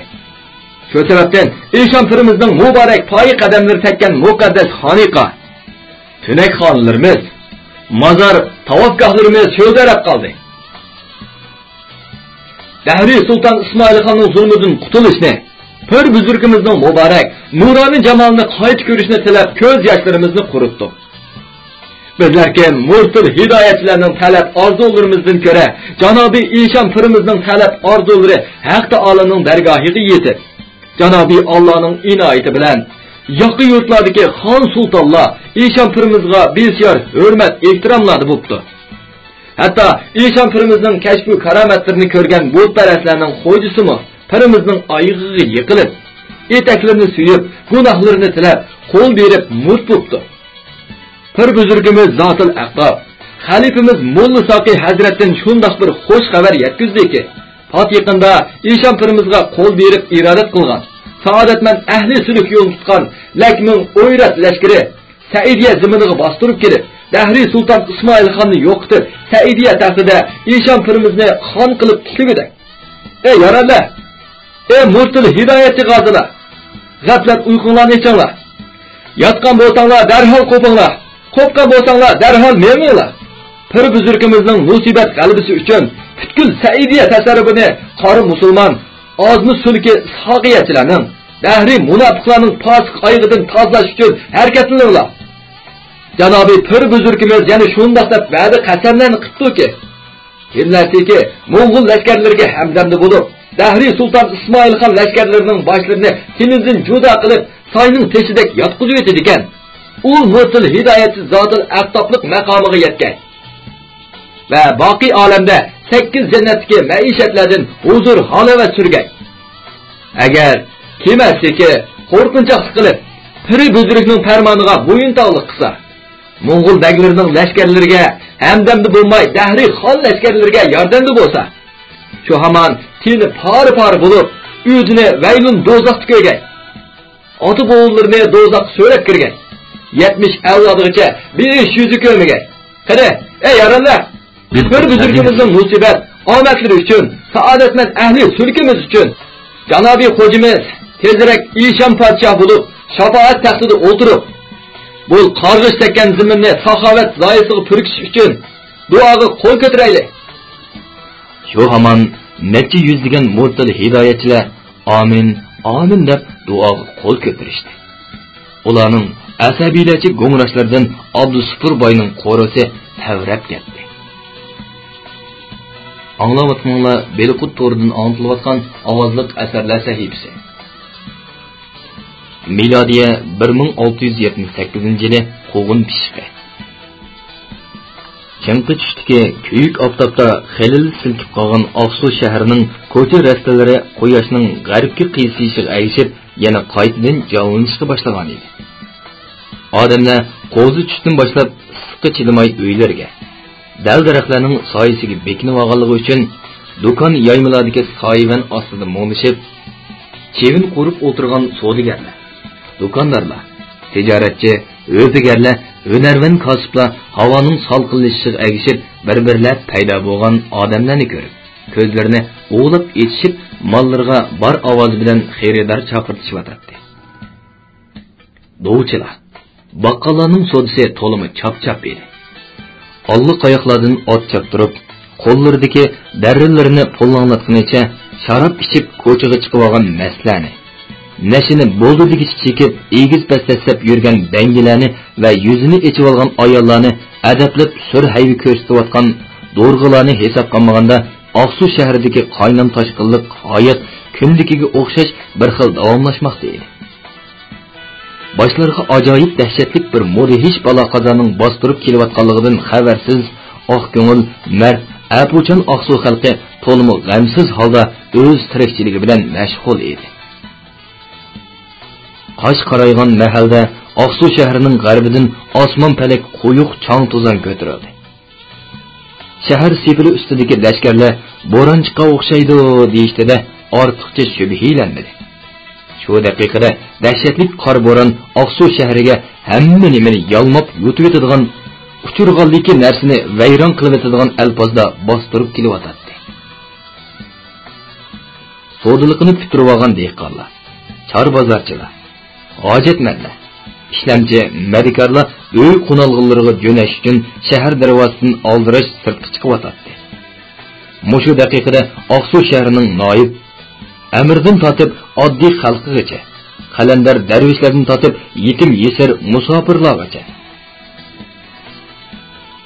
شۇ سەۋەبتىن ئىشان پىرىمىزنىڭ مۇبارەك پايى قەدەملىرى تەگكەن مۇقەددەس خانىقا، تۈنەك خانىلىرىمىز، مازار، تاۋاپگاھلىرىمىز شۆلدەرەپ قالدى. دەھرىي سۇلتان ئىسمائىل خاننىڭ زۇلمىدىن قۇتۇلۇشنى، پىر بۈزرۈكىمىزنىڭ مۇبارەك نۇرانىي جامالىنى قايتا كۆرۈشنى تىلەپ، كۆز ياشلىرىمىزنى قۇرۇتتۇق. بىزلەركىن مۇرتىل ھىدايەتچىلەرنىڭ تەلەپ ئارزۇلىرىمىزدىن كۆرە، جانابىي ئىشان پىرىمىزنىڭ تەلەپ ئارزۇلىرى ھەق تائالانىڭ دەرگاھىغا يېتىپ، جانابىي ئاللانىڭ ئىنايىتى بىلەن ياقا يۇرتلاردىكى خان سۇلتانلار ئىشان پىرىمىزغا بىسيار ھۆرمەت ئېھتىراملاردا بوپتۇ. ھەتتا ئىشان پىرىمىزنىڭ كەشپۇ كارامەتلىرىنى كۆرگەن بۇتپەرەسلەرنىڭ خوجىسىمۇ پىرىمىزنىڭ ئايىغىغا يىقىلىپ، ئېتەكلىرىنى سۆيۈپ، گۇناھلىرىنى تىلەپ، قول بېرىپ مۇرت بوپتۇ. پىر بۈزرۈكىمىز زاتىل ئەقتاب، خەلىپىمىز موللا ساقىي ھەزرەتتىن شۇنداق بىر خوش خەۋەر يەتكۈزدىكى، پات يېقىندا ئىشان پىرىمىزغا قول بېرىپ ئىرادەت قىلغان، سائادەتمەن ئەھلى سۈلۈك يولىنى تۇتقان لەك مىڭ ئويرات لەشكىرى سەئىدىيە زېمىنىغا باستۇرۇپ كېلىپ، دەھرىي سۇلتان ئىسمائىل خاننى يوقىتىپ، سەئىدىيە تەختىدە ئىشان پىرىمىزنى خان قىلىپ تىكلىگۈدەك. ئەي يارەنلەر! ئەي مۇرتىل ھىدايەتچى غازىلار! غەپلەت ئۇيقۇڭلارنى ئېچىڭلار! ياتقان بولساڭلار، دەرھال قوپۇڭلار! قوپقان بولساڭلار، دەرھال مېڭىڭلار! پىر بۈزرۈكىمىزنىڭ مۇسىبەت غەلىبىسى ئۈچۈن پۈتكۈل سەئىدىيە تەسەررۇپىنى قارا مۇسۇلمان، ئازمۇ سۈلكى ئىسھاقىيەتچىلەرنىڭ، دەھرىي مۇناپىقلارنىڭ پاسىق ئايىغىدىن تازىلاش ئۈچۈن ھەرىكەتلىنىڭلار! جانابىي پىر بۈزرۈكىمىز يەنە شۇنداق دەپ ۋەدە قەسەملەرنى قىپتۇكى، كېلەرسىكى موڭغۇل لەشكەرلىرىگە ھەمدەمدە بولۇپ، دەھرىي سۇلتان ئىسمائىل خان لەشكەرلىرىنىڭ باشلىرىنى تېنىدىن جۇدا قىلىپ، ساينىڭ تېشىدەك ياتقۇزۇۋېتىدىكەن. ئۇ مۇرتىل ھىدايەتچى زاتىل ئەقتابلىق مەقامىغا يەتكەي ۋە باقىي ئالەمدە سەككىز جەننەتتىكى مەئىشەتلەردىن ھۇزۇر-ھالاۋەت سۈرگەي. ئەگەر كېمەرسىكى قورقۇنچاقلىق قىلىپ، پىرى بۈزرۈكنىڭ پەرمانىغا بويۇنتاغلىق قىلسا، موڭغۇل بەگلىرىنىڭ لەشكەرلىرىگە ھەمدەمدە بولماي، دەھرىي خان لەشكەرلىرىگە ياردەمدە بولسا، شۇ ھامان تېنى پارە-پارە بولۇپ، ئۆزىنى ۋەيلۇن دوزاختا كۆرگەي. ئاتا-بوۋىلىرىنى دوزاخقا سۆرەپ كىرگەي. يەتمىش ئەۋلادىغىچە بېشى-يۈزى كۆرمىگەي. قېنى، ئەي يارەنلەر! بىر بۈزرۈكىمىزنىڭ مۇسىبەت ئامەتلىرى ئۈچۈن، سائادەتمەن ئەھلى سۈلكىمىز ئۈچۈن، جانابىي خوجىمىز تېزرەك ئىشان پادىشاھ بولۇپ، شاپائەت تەختىدە ئولتۇرۇپ، بۇ قارغىش تەگكەن زېمىننى ساخاۋەت زايىسىغا پۈركۈش ئۈچۈن دۇئاغا قول كۆتۈرەيلى. شۇ ھامان نەچچە يۈزلىگەن مۇرتىل ھىدايەتچىلەر ئامىن، ئامىن دەپ دۇئاغا قول كۆتۈرۈشتى. ئۇلارنىڭ ئەسەبىيلەرچە گۇڭراشلىرىدىن ئابدۇسۇپۇر باينىڭ قورۇسى تەۋرەپ كەتتى. ئاڭلاۋاتقىنىڭلار بېلىقۇت تورىدىن ئاڭلىتىلىۋاتقان ئاۋازلىق ئەسەرلەر سەھىپىسى. مىلادىيە بىر مىڭ ئالتە يۈز يەتمىش سەككىزىنچى يىلى قوغۇن پىششىقى. چىڭقى چۈشتىكى كۆيۈك ئاپتاپتا خېلىلا سىلكىپ قالغان ئاقسۇ شەھىرىنىڭ كوچا-رەستىلىرى قۇياشنىڭ غەربكە قىيسىيىشىغا ئەگىشىپ، يەنە قايتىدىن جانلىنىشقا باشلىغانىدى. ئادەملەر قوزا چۈشتىن باشلاپ ئىسسىققا چىدىماي ئۆيلىرىگە، دەل-دەرەخلەرنىڭ سايىسىگە بېكىنىۋالغانلىقى ئۈچۈن، دۇكان يايمىلاردىكى سايىۋەن ئاستىدا مۇڭدىشىپ، چىۋىن قۇرۇپ ئولتۇرغان سودىگەرلەر، دۇكاندارلار، تىجارەتچى، ھۆدىگەرلەر، ھۈنەرۋەن كاسىپلار ھاۋانىڭ سالقىنلىشىشىغا ئەگىشىپ بىر-بىرلەپ پەيدا بولغان ئادەملەرنى كۆرۈپ، كۆزلىرىنى ئۇۋىلاپ ئېچىشىپ، ماللىرىغا بار ئاۋازى بىلەن خېرىدار چاقىرتىشىۋاتاتتى. دوۋچىلار، باققاللارنىڭ سودىسى تولىمۇ چاپچاپ ئىدى. ئاللىقاياقلاردىن ئات چاپتۇرۇپ، قوللىرىدىكى دەررىلىرىنى پۇللاڭلاتقىنىچە شاراب ئىچىپ كوچىغا چىقىۋالغان مەستلەرنى، نەشىنى بولدى دېگۈچە چېكىپ، ئېگىز-پەس دەسسەپ يۈرگەن بەڭگىلەرنى ۋە يۈزىنى ئېچىۋالغان ئاياللارنى ئەدەپلەپ سۈر ھەيۋە كۆرسىتىۋاتقان دورغىلارنى ھېسابقا ئالمىغاندا، ئاقسۇ شەھىرىدىكى قاينام-تاشقىنلىق ھايات كۈندىكىگە ئوخشاش بىر خىل داۋاملاشماقتا ئىدى. باشلىرىغا ئاجايىپ دەھشەتلىك بىر مۇدھىش بالا-قازانىڭ باستۇرۇپ كېلىۋاتقانلىقىدىن خەۋەرسىز، ئاق كۆڭۈل، مەرد، ئەپۇچان ئاقسۇ خەلقى تولىمۇ غەمسىز ھالدا ئۆز تىرىكچىلىكى بىلەن مەشغۇل ئىدى. قاش قارايغان مەھەلدە ئاقسۇ شەھىرىنىڭ غەربىدىن ئاسمان پەلەك قويۇق چاڭ-توزان كۆتۈرۈلدى. شەھەر سېپىلى ئۈستىدىكى لەشكەرلەر بوران چىققان ئوخشايدۇ دېيىشتىدە ئارتۇقچە شۈبھىلەنمىدى. شۇ دەقىقىدە دەھشەتلىك قارا بوران ئاقسۇ شەھىرىگە ھەممە نېمىنى يالماپ يۇتۇۋېتىدىغان، ئۇچرىغانلىكى نەرسىنى ۋەيران قىلىۋېتىدىغان ئەلپازدا باستۇرۇپ كېلىۋاتاتتى. سودىلىقىنى پۈتتۈرۈۋالغان دېھقانلار، چارۋا بازارچىلار، ھاجەتمەنلەر، ئىشلەمچى، مەدىكارلار ئۆي قونالغۇلىرىغا جۆنەش ئۈچۈن شەھەر دەرۋازىسىدىن ئالدىراش سىرتقا چىقىۋاتاتتى. مۇشۇ دەقىقىدە ئاقسۇ شەھىرىنىڭ نايىپ، ئەمىرىدىن تارتىپ ئاددىي خەلقىگىچە، قەلەندەر دەرۋىشلەردىن تارتىپ يېتىم-يېسىر مۇساپىرلارغىچە،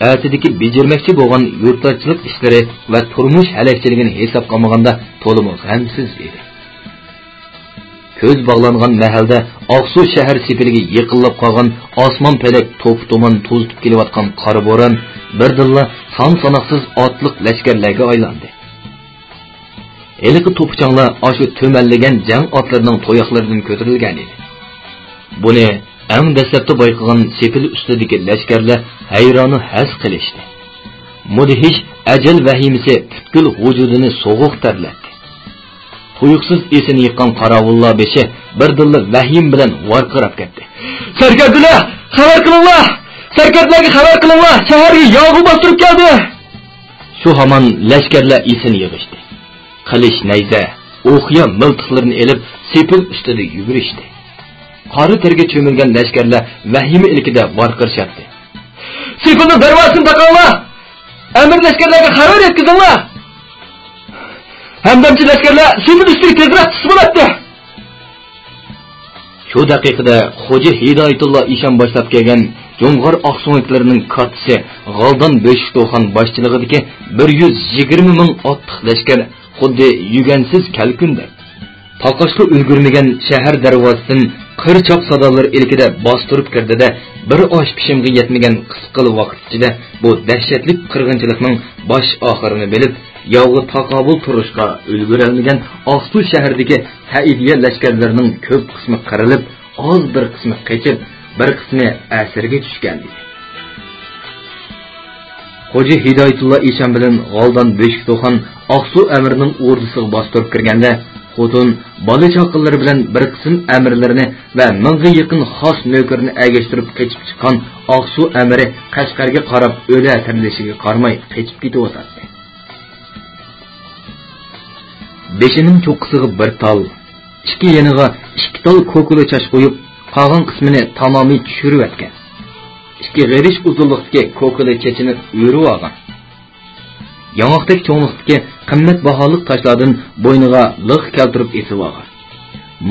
ئەتىدىكى بېجىرمەكچى بولغان يۇرتلارچىلىق ئىشلىرى ۋە تۇرمۇش ھەلەكچىلىكىنى ھېسابقا ئالمىغاندا تولىمۇ غەمسىز ئىدى. كۆز باغلانغان مەھەلدە ئاقسۇ شەھەر سېپىلىگە يېقىنلاپ قالغان ئاسمان پەلەك توپا-تومان توزۇتۇپ كېلىۋاتقان قارا بوران بىردىنلا سان-ساناقسىز ئاتلىق لەشكەرلەرگە ئايلاندى. ھېلىقى توپا-چاڭلار ئاشۇ تۈمەنلىگەن جەڭ ئاتلىرىنىڭ تۇياقلىرىدىن كۆتۈرۈلگەن ئىدى. بۇنى ئەڭ دەسلەپتە بايقىغان سېپىل ئۈستىدىكى لەشكەرلەر ھەيرانۇ ھەس قېلىشتى. مۇدھىش ئەجەل ۋەھىمىسى پۈتكۈل ۋۇجۇدىنى سوغۇق تەرلەتتى. تۇيۇقسىز ئېسىنى يىغقان قاراۋۇللار بېشى بىردىنلا ۋەھىمە بىلەن ۋارقىراپ كەتتى. سەركەردىلەر، خەۋەر قىلىڭلار! سەركەردىلەرگە خەۋەر قىلىڭلار! شەھەرگە ياغۇ باستۇرۇپ كەلدى! شۇ ھامان لەشكەرلەر ئېسىنى يىغىشتى. قىلىچ، نەيزە، ئوقيا مىلتىقلىرىنى ئېلىپ، سېپىل ئۈستىدە يۈگۈرۈشتى. قارا تەرگە چۆمۈلگەن لەشكەرلەر ۋەھىمە ئىلكىدە ۋارقىرىشاتتى. سېپىلنىڭ دەرۋازىسىنى تاقاڭلار! ئەمىر لەشكەرلەرگە خەۋەر يەتكۈزۈڭلار! ھەمدەمچى لەشكەرلەر سېپىل ئۈستىگە تېزرەك چۈشسە بولاتتى! شۇ دەقىقىدە خوجا ھىدايەتۇللا ئىشان باشلاپ كەلگەن جۇڭغار ئاقسۆڭەكلىرىنىڭ كاتتىسى غالدان بۆشۈكتوخان باشچىلىقىدىكى بىر يۈز يىگىرمە مىڭ ئاتلىق لەشكەر خۇددى يۈگەنسىز كەلكۈندەك، تاقاشقا ئۈلگۈرمىگەن شەھەر دەرۋازىسىدىن قىر چاپ سادالىرى ئىلكىدە باستۇرۇپ كىردى-دە، بىر ئاش پىشىمغا يەتمىگەن قىسقىلا ۋاقىت ئىچىدە بۇ دەھشەتلىك قىرغىنچىلىقنىڭ باش-ئاخىرىنى بىلىپ، ياۋغا تاقابىل تۇرۇشقا ئۈلگۈرەلمىگەن ئاقسۇ شەھىرىدىكى سەئىدىيە لەشكەرلىرىنىڭ كۆپ قىسمى قىرىلىپ، ئاز بىر قىسمى قېچىپ، بىر قىسمى ئەسىرگە چۈشكەن ئىدى. خوجا ھىدايەتۇللا ئىشان بىلەن غالدان بۆشۈكتوخان ئاقسۇ ئەمىرىنىڭ ئوردىسىغا باستۇرۇپ كىرگەندە، خوتۇن، بالا-چاقىلىرى بىلەن بىر قىسىم ئەمىرلىرىنى ۋە مىڭغا يېقىن خاس نۆكىرىنى ئەگەشتۈرۈپ قېچىپ چىققان ئاقسۇ ئەمىرى قەشقەرگە قاراپ ئۆلە تىرىلىشىگە قارىماي قېچىپ كېتىۋاتاتتى. بېشىنىڭ چوققىسىغا بىر تال، ئىككى يېنىغا ئىككى تال كوكۇلا چاچ قويۇپ، قالغان قىسمىنى تامامىي چۈشۈرۈۋەتكەن. ئىككى غېرىش ئۇزۇنلۇقتىكى كوكۇلا چېچىنى ئۆرۈۋالغان. ياڭاقتەك چوڭلۇقتىكى قىممەت باھالىق تاشلاردىن بوينىغا لىق كەلتۈرۈپ ئېسىۋالغان.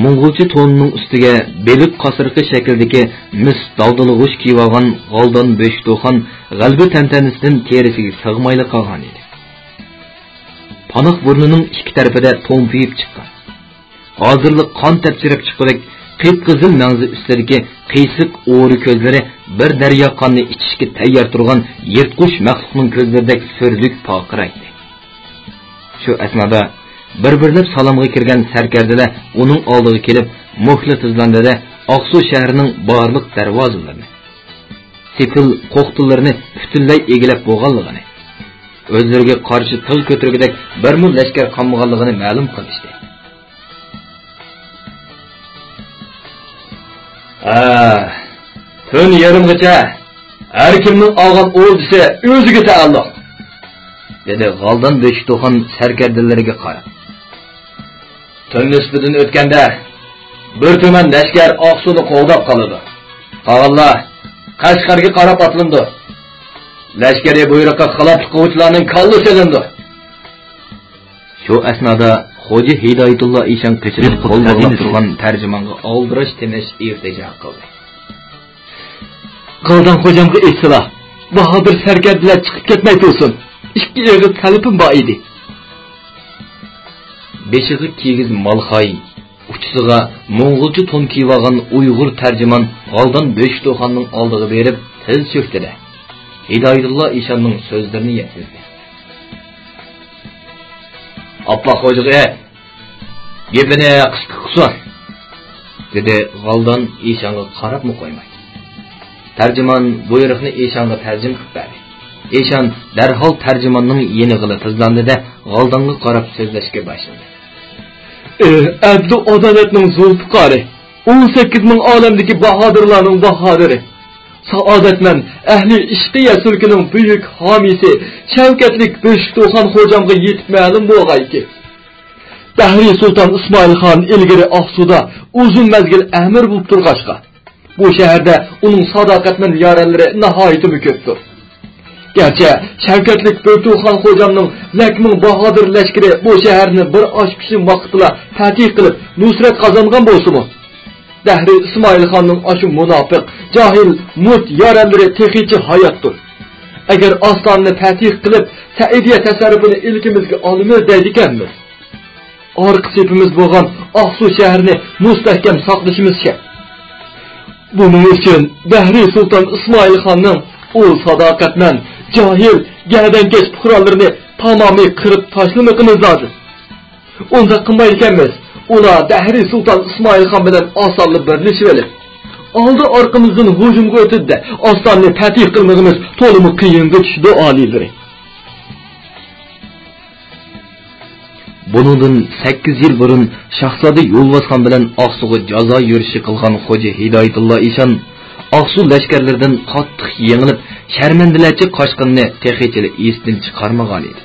موڭغۇلچە تونىنىڭ ئۈستىگە بېلىق قاسرىقى شەكلىدىكى مىس دالدىلىغۇچ كىيىۋالغان غالدان بۆشۈكتوخان غەلىبە تەنتەنىسىدىن تېرىسىگە سىغمايلا قالغان ئىدى. پاناق بۇرنىنىڭ ئىككى تەرىپىدە تومپىيىپ چىققان، ھازىرلا قان تەپچىرەپ چىققۇدەك قىپقىزىل مەڭزى ئۈستىدىكى قىيسىق ئورا كۆزلىرى بىر دەريا قاننى ئىچىشكە تەييار تۇرغان يىرتقۇچ مەخلۇقنىڭ كۆزلىرىدەك سۈرلۈك پارقىرايتتى. شۇ ئەسنادا بىر-بىرلەپ سالامغا كىرگەن سەركەردىلەر ئۇنىڭ ئالدىغا كېلىپ، مۆھلەت تىزلاندى-دە، ئاقسۇ شەھىرىنىڭ بارلىق دەرۋازىلىرىنى، سېپىل قوقتىلىرىنى پۈتۈنلەي ئىگىلەپ بولغانلىقىنى، ئۆزلىرىگە قارشى تىغ كۆتۈرگۈدەك بىرمۇ لەشكەر قالمىغانلىقىنى مەلۇم قىلىشتى. ھە، تۈن يېرىمغىچە ھەر كىمنىڭ ئالغان ئوردىسى ئۆزىگە تەئەللۇق، دېدى غالدان بۆشۈكتوخان سەركەردىلىرىگە قاراپ. تۈن نىسپىدىن ئۆتكەندە بىر تۈمەن لەشكەر ئاقسۇنى قوغداپ قالىدۇ. قالغانلار قەشقەرگە قاراپ ئاتلىنىدۇ. لەشكىرىي بۇيرۇققا خىلاپلىق قىلغۇچىلارنىڭ كاللىسى ئېلىنىدۇ. شۇ ئەسنادا خوجا ھىدايەتۇللا ئىشان قېچىرىپ قول باغلاپ تۇرغان تەرجىمانغا ئالدىراش تىنىش ئىلتىجا قىلدى. غالدان خوجامغا ئېيتسىلا، باھادىر سەركەردىلەر چىقىپ كەتمەي تۇرسۇن. ئىككى ئېغىز تەلىپىم بار ئىدى. بېشىغا كىگىز مالخاي، ئۇچىسىغا موڭغۇلچە تون كىيىۋالغان ئۇيغۇر تەرجىمان غالدان بۆشۈكتوخاننىڭ ئالدىغا بېرىپ تىز چۆكتى-دە، ھىدايەتۇللا ئىشاننىڭ سۆزلىرىنى يەتكۈزدى. ئاپپاق خوجىغا ئېيت، گېپىنى قىسقا قىلسۇن، دېدى غالدان ئىشانغا قاراپمۇ قويماي. تەرجىمان بۇيرۇقنى ئىشانغا تەرجىمە قىلىپ بەردى. ئىشان دەرھال تەرجىماننىڭ يېنىغىلا تىزلاندى-دە، غالدانغا قاراپ سۆزلەشكە باشلىدى. ئەدلى ئادالەتنىڭ زۇلپىقارى، ئون سەككىز مىڭ ئالەمدىكى باھادىرلارنىڭ باھادىرى، سائادەتمەن ئەھلى ئىشقىيە سۈلكىنىڭ بۈيۈك ھامىيسى، شەۋكەتلىك بۆشۈكتوخان خوجامغا يېتىپ مەلۇم بولغايكى، دەھرىي سۇلتان ئىسمائىل خان ئىلگىرى ئاقسۇدا ئۇزۇن مەزگىل ئەمىر بولۇپ تۇرغاچقا، بۇ شەھەردە ئۇنىڭ ساداقەتمەن يارەنلىرى ناھايىتىمۇ كۆپتۇر. گەرچە شەۋكەتلىك بۆكتۇخان خوجامنىڭ لەك مىڭ باھادىر لەشكىرى بۇ شەھەرنى بىر ئاش پىشىم ۋاقىتتىلا پەتھى قىلىپ، نۇسرەت قازانغان بولسىمۇ، دەھرىي ئىسمائىل خاننىڭ ئاشۇ مۇناپىق، جاھىل، مۇرت يارەنلىرى تېخىچە ھاياتتۇر. ئەگەر ئاستانىنى پەتھى قىلىپ، سەئىدىيە تەسەررۇپىنى ئىلكىمىزگە ئالىمىز دەيدىكەنمىز، ئارقا سېپىمىز بولغان ئاقسۇ شەھىرىنى مۇستەھكەم ساقلىشىمىز شەرت. بۇنىڭ ئۈچۈن دەھرىي سۇلتان ئىسمائىل خاننىڭ ئۇ ساداقەتمەن، جاھىل، گەدەنكەش پۇقرالىرىنى تامامىي قىرىپ تاشلىمىقىمىز لازىم. ئۇنداق قىلمايدىكەنمىز، ئۇلار دەھرىي سۇلتان ئىسمائىل خان بىلەن ئاسانلا بىرلىشىۋېلىپ، ئالدى ئارقىمىزدىن ھۇجۇمغا ئۆتىدۇ-دە، ئاستانىنى پەتھى قىلمىقىمىز تولىمۇ قىيىنغا چۈشىدۇ، ئالىيلىرى. بۇنىڭدىن سەككىز يىل بۇرۇن شاھزادە يولۋاسخان بىلەن ئاقسۇغا جازا يۈرۈشى قىلغان خوجا ھىدايەتۇللا ئىشان ئاقسۇ لەشكەرلىرىدىن قاتتىق يېڭىلىپ، شەرمەندىلەرچە قاچقىنىنى تېخىچىلا ئېسىدىن چىقارمىغان ئىدى.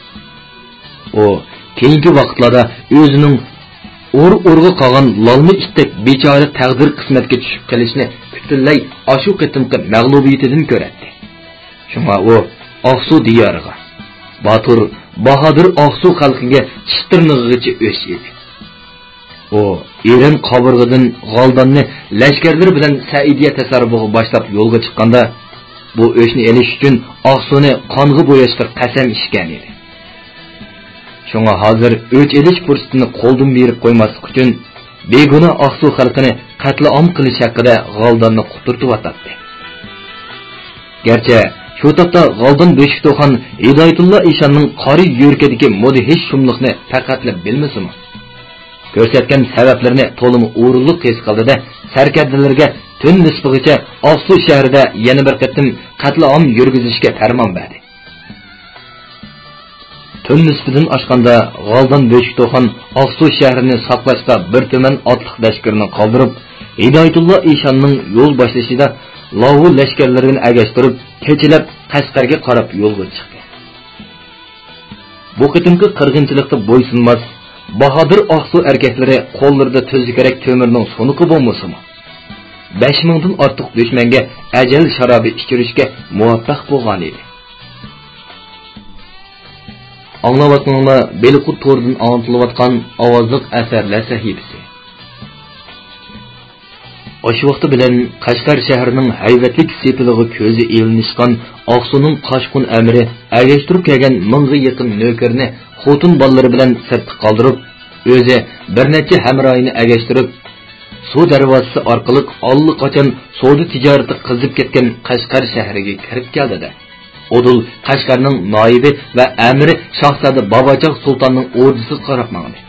ئۇ كېيىنكى ۋاقىتلاردا ئۆزىنىڭ ئۇر-ئۇرغا قالغان لالما ئىتتەك بىچارە تەقدىر قىسمەتكە چۈشۈپ قېلىشىنى پۈتۈنلەي ئاشۇ قېتىمقى مەغلۇبىيىتىدىن كۆرەتتى. شۇڭا ئۇ ئاقسۇ دىيارىغا، باتۇر، باھادىر ئاقسۇ خەلقىگە چىش تىرنىقىغىچە ئۆچ ئىدى. ئۇ ئېرەن قاۋۇرغىدىن غالداننى لەشكەرلىرى بىلەن سەئىدىيە تەسەررۇپىغا باشلاپ يولغا چىققاندا، بۇ ئۆچنى ئېلىش ئۈچۈن ئاقسۇنى قانغا بوياشقا قەسەم ئىچكەن ئىدى. شۇڭا ھازىر ئۆچ ئېلىش پۇرسىتىنى قولدىن بېرىپ قويماسلىق ئۈچۈن، بىگۇناھ ئاقسۇ خەلقىنى قەتلىئام قىلىش ھەققىدە غالداننى قۇترىتىۋاتاتتى. گەرچە شۇ تاپتا غالدان بۆشۈكتوخان ھىدايەتۇللا ئىشاننىڭ قارا يۈرىكىدىكى مۇدھىش شۇملۇقنى پەقەتلا بىلمىسىمۇ، كۆرسەتكەن سەۋەبلىرىنى تولىمۇ ئورۇنلۇق ھېس قىلدى-دە، سەركەردىلىرىگە تۈن نىسپىغىچە ئاقسۇ شەھىرىدە يەنە بىر قېتىم قەتلىئام يۈرگۈزۈشكە پەرمان بەردى. تۈن نىسپىدىن ئاشقاندا غالدان بۆشۈكتوخان ئاقسۇ شەھىرىنى ساقلاشقا بىر تۈمەن ئاتلىق لەشكىرىنى قالدۇرۇپ، ھىدايەتۇللا ئىشاننىڭ يول باشلىشىدا لاۋۇ لەشكەرلىرىنى ئەگەشتۈرۈپ، كېچىلەپ قەشقەرگە قاراپ يولغا چىقتى. بۇ قېتىمقى قىرغىنچىلىقتا بويسۇنماس، باھادىر ئاقسۇ ئەركەكلىرى قوللىرىدا تۈزۈكرەك تۆمۈرنىڭ سۇنۇقى بولمىسىمۇ، بەش مىڭدىن ئارتۇق دۈشمەنگە ئەجەل شارابى ئىچۈرۈشكە مۇۋەپپەق بولغان ئىدى. ئاڭلاۋاتقىنىڭلار بېلىققۇ تورىدىن ئاڭلىتىلىۋاتقان ئاۋازلىق ئەسەرلەر سەھىپىسى. ئاشۇ ۋاقتى بىلەن قەشقەر شەھىرىنىڭ ھەيۋەتلىك سېپىلىغا كۆزى ئىلىنىشقان ئاقسۇنىڭ قاچقۇن ئەمىرى ئەگەشتۈرۈپ كەلگەن مىڭغا يېقىن نۆكىرىنى خوتۇن بالىلىرى بىلەن سىرتتا قالدۇرۇپ، ئۆزى بىر نەچچە ھەمراھىنى ئەگەشتۈرۈپ، سۇ دەرۋازىسى ئارقىلىق ئاللىقاچان سودا تىجارىتى قىزىپ كەتكەن قەشقەر شەھىرىگە كىرىپ كەلدى-دە، ئۇدۇل قەشقەرنىڭ نايىبى ۋە ئەمىرى شاھزادە باباچاق سۇلتاننىڭ ئوردىسىغا قاراپ ماڭدى.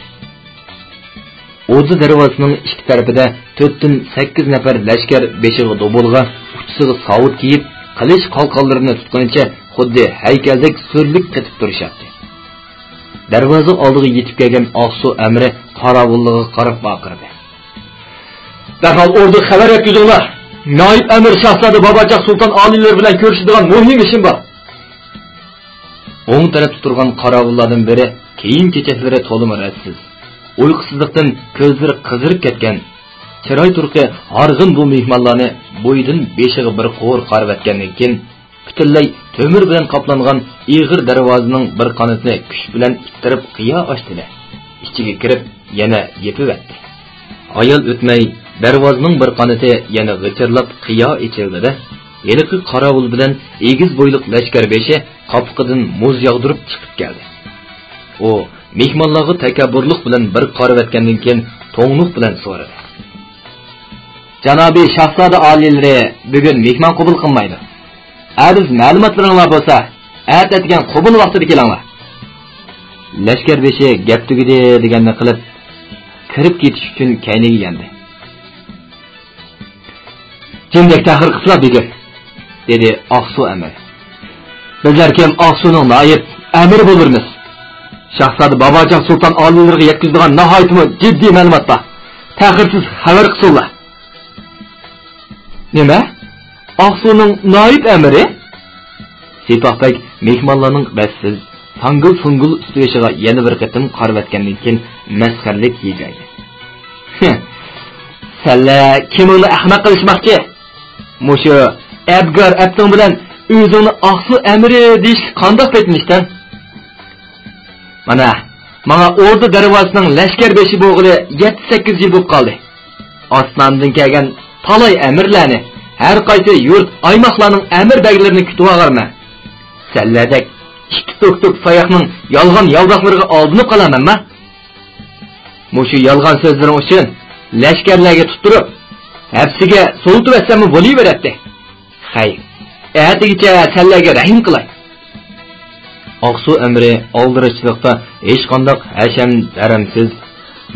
ئوردۇ دەرۋازىسىنىڭ ئىككى تەرىپىدە تۆتتىن سەككىز نەپەر لەشكەر بېشىغا دوبۇلغا، ئۇچىسىغا ساۋۇت كىيىپ، قىلىچ قالقانلىرىنى تۇتقىنىچە خۇددى ھەيكەلدەك سۈرلۈك قېتىپ تۇرۇشاتتى. دەرۋازا ئالدىغا يېتىپ كەلگەن ئاقسۇ ئەمىرى قاراۋۇللىرىغا قاراپ ۋارقىرىدى. دەرھال ئوردىغا خەۋەر يەتكۈزۈڭلار! نايىب ئەمىر شاھزادە باباچاق سۇلتان ئالىيلىرى بىلەن كۆرۈشىدىغان مۇھىم ئىشىم بار! ئوڭ تەرەپتە تۇرغان قاراۋۇللاردىن بىرى كىيىم-كېچەكلىرى تولىمۇ رەتسىز، ئۇيقۇسىزلىقتىن كۆزلىرى قىزىرىپ كەتكەن، چىراي تۇرقى ھارغىن بۇ مېھمانلارنى بويىدىن بېشىغا بىر قۇر قارىۋەتكەندىن كېيىن، پۈتۈنلەي تۆمۈر بىلەن قاپلانغان ئېغىر دەرۋازىنىڭ بىر قانىتىنى كۈچ بىلەن ئىتتىرىپ قىيا ئاچتى-دە، ئىچىگە كىرىپ يەنە يېپىۋەتتى. ھايال ئۆتمەي، دەرۋازىنىڭ بىر قانىتى يەنە غىچىرلاپ قىيا ئېچىلدى-دە، ھېلىقى قاراۋۇل بىلەن ئېگىز بويلۇق لەشكەر بېشى قاپىقىدىن مۇز ياغدۇرۇپ چىقىپ كەلدى. ئۇ مېھمانلارغا تەكەببۇرلۇق بىلەن بىر قارىۋەتكەندىن كېيىن، توڭلۇق بىلەن سورىدى: «جانابىي شاھزادە ئالىيلىرى بۈگۈن مېھمان قوبۇل قىلمايدۇ. ئەرز مەلۇماتلىرىڭلار بولسا، ئەتە ئەتىگەن قوبۇل ۋاقتىدا كېلىڭلار.» لەشكەر بېشى گەپ تۈگىدى دېگەننى قىلىپ، كىرىپ كېتىش ئۈچۈن كەينىگە ياندى. «جىندەك تەخىر قىپلا بېگىم»، دېدى ئاقسۇ ئەمىرى. «بىزلەر كىم ئاقسۇنىڭ نائىب ئەمىرى بولۇرمىز. شاھزادە باباجان سۇلتان ئالىيلىرىغا يەتكۈزىدىغان ناھايىتىمۇ جىددىي مەلۇمات بار. تەخىرسىز خەۋەر قىلسۇنلار.» «نېمە؟ ئاقسۇنىڭ نائىب ئەمىرى؟» سىپاھ بەگ مېھمانلارنىڭ رەتسىز، ساڭگىل-سۇڭگىل ئۈستىۋېشىغا يەنە بىر قېتىم قارىۋەتكەندىن كېيىن مەسخىرىلىك ھىجايدى. «ھە، سەنلەر كىمىڭنى ئەخمەق قىلىشماقچى؟ مۇشۇ ئەبگار ئەپتىڭ بىلەن ئۆزۈڭنى ئاقسۇ ئەمىرى دېيىشكە قانداق پېتىنىشتىڭ؟ مانا، ماڭا ئوردا دەرۋازىسىنىڭ لەشكەر بېشى بولغىلى يەتتە-سەككىز يىل بولۇپ قالدى. ئاسماندىن كەلگەن تالاي ئەمىرلەرنى، ھەر قايسى يۇرت، ئايماقلارنىڭ ئەمىر بەگلىرىنى كۈتۈۋالغانمەن. سەنلەردەك ئىككى تۈكتۈك ساياقنىڭ يالغان ياۋىداقلىرىغا ئالدىنىپ قالامەنما؟ مۇشۇ يالغان سۆزلىرىڭ ئۈچۈن لەشكەرلەرگە تۇتتۇرۇپ، ھەپسىگە سولىتىۋەتسەممۇ بولۇۋېرەتتى. خەير، ئەتىگىچە سەنلەرگە رەھىم قىلاي.» ئاقسۇ ئەمىرى ئالدىراشچىلىقتا ھېچقانداق ھەشەم-دەرەمسىز،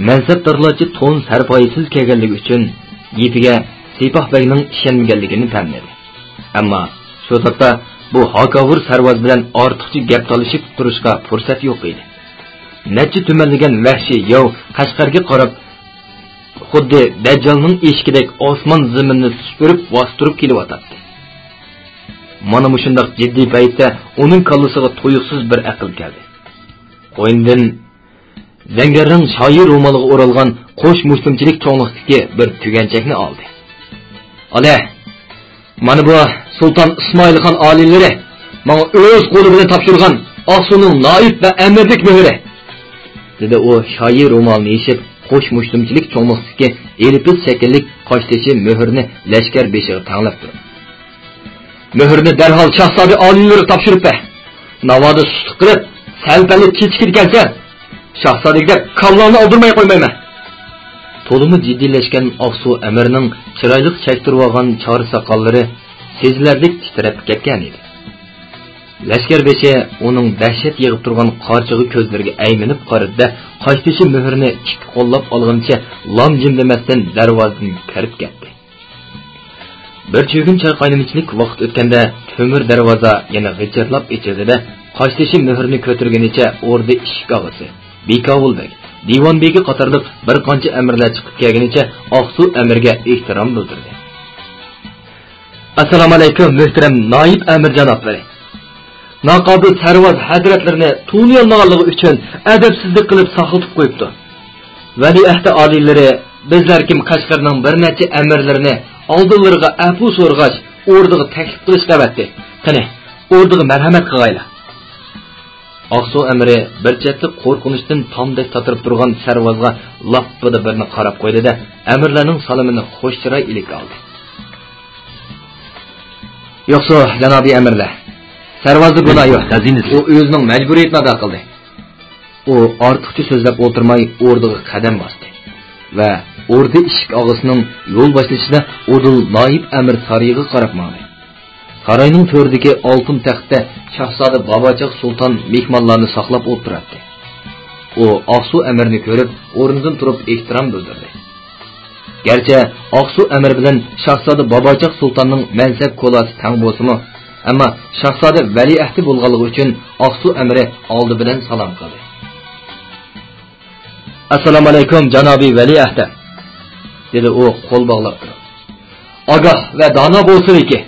مەنسەپدارلارچە تون-سەرپايىسىز كەلگەنلىكى ئۈچۈن گېپىگە سىپاھ بەگنىڭ ئىشەنمىگەنلىكىنى پەملىدى. ئەمما شۇ تاپتا بۇ ھاكاۋۇر سەرۋاز بىلەن ئارتۇقچە گەپ تالىشىپ تۇرۇشقا پۇرسەت يوق ئىدى. نەچچە تۈمەنلىگەن ۋەھشىي ياۋ قەشقەرگە قاراپ، خۇددى دەججالنىڭ ئېشىكىدەك ئاسمان-زېمىننى سۈپۈرۈپ باستۇرۇپ كېلىۋاتاتتى. مانا مۇشۇنداق جىددىي پەيتتە ئۇنىڭ كاللىسىغا تۇيۇقسىز بىر ئەقىل كەلدى. قوينىدىن زەڭگەررەڭ شايى رومالغا ئورالغان قوش مۇشتۇمچىلىك چوڭلۇقتىكى بىر تۈگەنچەكنى ئالدى. «ئالە، مانا بۇ سۇلتان ئىسمائىلخان ئالىيلىرى ماڭا ئۆز قولى بىلەن تاپشۇرغان ئاقسۇنىڭ نائىب ۋە ئەمىرلىك مۆھۈرى»، دېدى ئۇ شايى رومالنى يېشىپ، قوش مۇشتۇمچىلىك چوڭلۇقتىكى ئېلپىز شەكىللىك قاشتېشى مۆھۈرنى لەشكەر بېشىغا تەڭلەپ تۇرۇپ. «مۆھۈرنى دەرھال شاھزادە ئالىيلىرىغا تاپشۇرۇپ بەر. ناۋادا سۇسلۇق قىلىپ، سەل-پەللا كېچىكىدىكەنسەن، شاھزادىگە دەپ كاللاڭنى ئالدۇرماي قويمايمەن.» تولىمۇ جىددىيلەشكەن ئاقسۇ ئەمىرنىڭ چىرايلىق چەكتۈرۈۋالغان چارە ساقاللىرى سېزىلەرلىك تىترەپ كەتكەنىدى. لەشكەر بېشى ئۇنىڭ دەھشەت يېغىپ تۇرغان قارچىغا كۆزلىرىگە ئەيمىنىپ قارىدى-دە، قاشتېشى مۆھۈرنى ئىككى قوللاپ ئالغىنىچە لام-جىم دېمەستىن دەرۋازىدىن كىرىپ كەتتى. بىر چۈگۈن چاي قاينىمىچىلىك ۋاقىت ئۆتكەندە، تۆمۈر دەرۋازا يەنە غىچىرلاپ ئېچىلدى-دە، قاشتېشى مۆھۈرنى كۆتۈرگىنىچە ئوردا ئىشىك ئاغىسى، بىكاۋۇل بەگ، دىۋان بېگى قاتارلىق بىر قانچە ئەمىرلەر چىقىپ كەلگىنىچە ئاقسۇ ئەمىرگە ئېھتىرام بىلدۈردى. ئەسسالامۇئەلەيكۇم، مۆھتەرەم نايىب ئەمىر جانابلىرى! ناقابىل سەرۋاز ھەزرەتلىرىنى تونۇيالمىغانلىقى ئۈچۈن ئەدەپسىزلىك قىلىپ ساقلىتىپ قويۇپتۇ. ۋەلىئەھدى ئالىيلىرى بىزلەر كىم قەشقەرنىڭ بىر نەچچە ئەمىرلىرىنى ئالدىلىرىغا ئەپۇ سورىغاچ، ئوردىغا تەكلىپ قىلىشقا ئەۋەتتى. قېنى، ئوردىغا مەرھەمەت قىغايلا. ئاقسۇ ئەمىرى بىر چەتتە قورقۇنچتىن تامدەك تاتىرىپ تۇرغان سەرۋازغا لاپپىدە بىرنى قاراپ قويدى-دە، ئەمىرلەرنىڭ سالىمىنى خۇش چىراي ئىلكىگە ئالدى. يوقسۇ، جانابىي ئەمىرلەر، سەرۋازدا گۇناھ يوق. ئۇ ئۆزىنىڭ مەجبۇرىيىتىنى ئادا قىلدى. ئۇ ئارتۇقچە سۆزلەپ ئولتۇرماي ئوردىغا قەدەم باستى ۋە ئوردا ئىشىك ئاغىسىنىڭ يول باشلىشىدا ئۇدۇل نايىب ئەمىر سارىيىغا قاراپ ماڭدى. ساراينىڭ تۆرىدىكى ئالتۇن تەختتە شاھزادە باباچاق سۇلتان مېھمانلارنى ساقلاپ ئولتۇراتتى. ئۇ ئاقسۇ ئەمىرنى كۆرۈپ، ئورنىدىن تۇرۇپ ئېھتىرام بىلدۈردى. گەرچە ئاقسۇ ئەمىر بىلەن شاھزادە باباچاق سۇلتاننىڭ مەنسەپ كولاسى تەڭ بولسىمۇ، ئەمما شاھزادە ۋەلىئەھدى بولغانلىقى ئۈچۈن ئاقسۇ ئەمىرى ئالدى بىلەن سالام قىلدى. ئەسسالامۇئەلەيكۇم، جانابىي ۋەلىئەھدى، دېدى ئۇ قول باغلاپ تۇرۇپ. ئاگاھ ۋە دانا بولسۇنكى،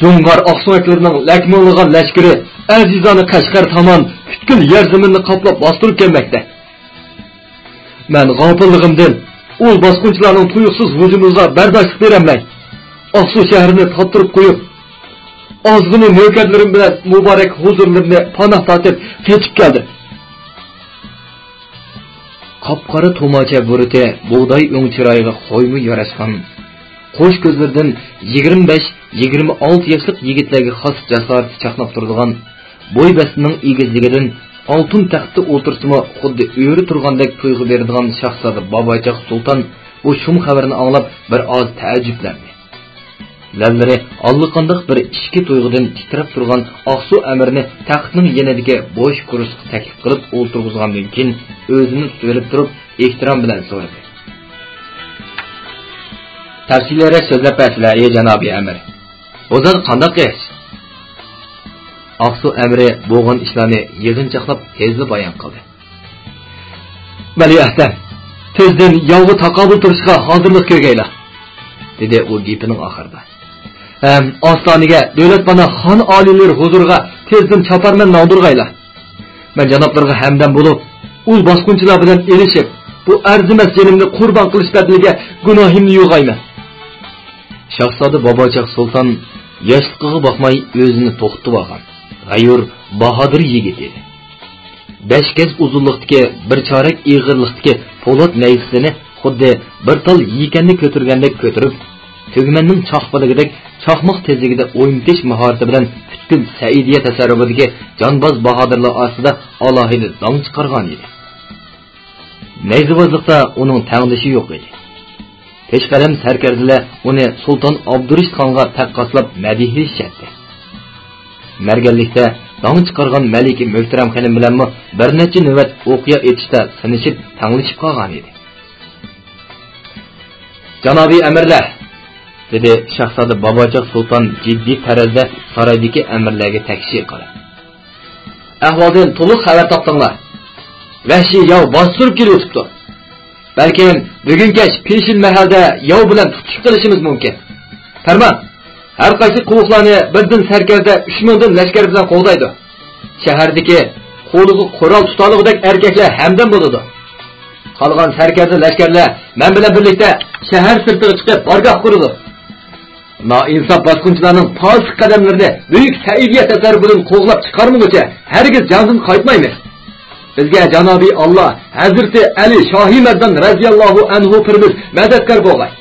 جۇڭغار ئاقسۆڭەكلىرىنىڭ لەكمىڭلىغان لەشكىرى ئەزىزانە قەشقەر تامان پۈتكۈل يەر زېمىننى قاپلاپ باستۇرۇپ كەلمەكتە. مەن غاپىللىقىمدىن ئۇ باسقۇنچىلارنىڭ تۇيۇقسىز ھۇجۇمىغا بەرداشلىق بېرەلمەي، ئاقسۇ شەھىرىنى تاپتۇرۇپ قويۇپ، ئازغىنە نۆكەرلىرىم بىلەن مۇبارەك ھۇزۇرلىرىنى پاناھ تارتىپ قېچىپ كەلدىم. قاپقارا توماچە بۇرۇتى بۇغداي ئۆڭ چىرايىغا خويمۇ ياراشقان، قوش كۆزلىرىدىن يىگىرمە بەش، يىگىرمە ئالتە ياشلىق يىگىتلەرگە خاس جاسارىتى چاقناپ تۇرىدىغان، بوي بەستىنىڭ ئېگىزلىكىدىن ئالتۇن تەختتە ئولتۇرسىمۇ خۇددى ئۆرە تۇرغاندەك تۇيغۇ بېرىدىغان شاھزادە باباچاق سۇلتان بۇ شۇم خەۋەرنى ئاڭلاپ بىر ئاز تەئەججۈپلەندى. لەۋلىرى ئاللىقانداق بىر ئىچكى تۇيغۇدىن تىترەپ تۇرغان ئاقسۇ ئەمىرنى تەختنىڭ يېنىدىكى بوش كۇرسىغا تەكلىپ قىلىپ ئولتۇرغۇزغاندىن كېيىن، ئۆزىنى تۇتۇۋېلىپ تۇرۇپ، ئېھتىرام بىلەن سورىدى. تەپسىلىيرەك سۆزلەپ بەرسىلە، ئەي جانابىي ئەمىر. بۇ زادى قانداق ئىش؟ ئاقسۇ ئەمىرى بولغان ئىشلارنى يىغىنچاقلاپ تېزلا بايان قىلدى. ۋەلىئەھدە، تېزدىن ياۋغا تاقابىل تۇرۇشقا ھازىرلىق كۆرگەيلا، دېدى ئۇ گېپىنىڭ ئاخىرىدا. ھەم ئاستانىگە دۆلەت پاناھ خان ئالىيلىرى ھۇزۇرىغا تېزدىن چاپارمەن ماڭدۇرغايلا. مەن جانابلىرىغا ھەمدەم بولۇپ، ئۇ باسقۇنچىلار بىلەن ئېلىشىپ، بۇ ئەرزىمەس جېنىمنى قۇربان قىلىش بەدىلىگە گۇناھىمنى يوغايمەن. شاھزادە باباچاق سۇلتان ياشلىقىغا باقماي ئۆزىنى توختىتىۋالغان غەيۇر، باھادىر يىگىت ئىدى. بەش گەز ئۇزۇنلۇقتىكى، بىر چارەك ئېغىرلىقتىكى پولات نەيزىسىنى خۇددى بىر تال يېكەننى كۆتۈرگەندەك كۆتۈرۈپ، تۈگمەننىڭ چاقپىلىقىدەك چاقماق تېزلىكىدە ئوينىتىش ماھارىتى بىلەن پۈتكۈل سەئىدىيە تەسەررۇپىدىكى جانباز باھادىرلار ئارىسىدا ئالاھىدە داڭ چىقارغان ئىدى. نەيزىۋازلىقتا ئۇنىڭ تەڭدىشى يوق ئىدى. پېشقەدەم سەركەردىلەر ئۇنى سۇلتان ئابدۇرېشىت خانغا تەققاسلاپ مەدھىيلىشىشەتتى. مەرگەنلىكتە داڭ چىقارغان مەلىكە مۆھتەرەم خېنىم بىلەنمۇ بىر نەچچە نۆۋەت ئوقيا ئېتىشتا سىنىشىپ، تەڭلىشىپ قالغان ئىدى. جانابىي ئەمىرلەر، دېدى شاھزادە باباچاق سۇلتان جىددىي تەرەزدە سارايدىكى ئەمىرلەرگە تەكشى قاراپ. ئەھۋالدىن تولۇق خەۋەر تاپتىڭلار. ۋەھشىي ياۋ باستۇرۇپ كېلىۋېتىپتۇ. بەلكىم بۈگۈن كەچ پېشىن مەھەلدە ياۋ بىلەن تۇتۇشۇپ قېلىشىمىز مۇمكىن. پەرمان، ھەر قايسى قوۋۇقلارنى بىردىن سەركەردە ئۈچ مىڭدىن لەشكەر بىلەن قوغدايدۇ. شەھەردىكى قولىغا قورال تۇتالىغۇدەك ئەركەكلەر ھەمدەم بولىدۇ. قالغان سەركەردە لەشكەرلەر مەن بىلەن بىرلىكتە شەھەر سىرتىغا چىقىپ بارگاھ قۇرىدۇ. نائىنساپ باسقۇنچىلارنىڭ پاسىق قەدەملىرىنى بۈيۈك سەئىدىيە تەسەررۇپىدىن قوغلاپ چىقارمىغۇچە ھەرگىز جەڭدىن قايتمايمىز. بىزگە جانابىي ئاللا، ھەزرىتى ئەلى شاھى مەردان رەزىياللاھۇ ئەنھۇ پىرىمىز مەدەتكار بولغاي.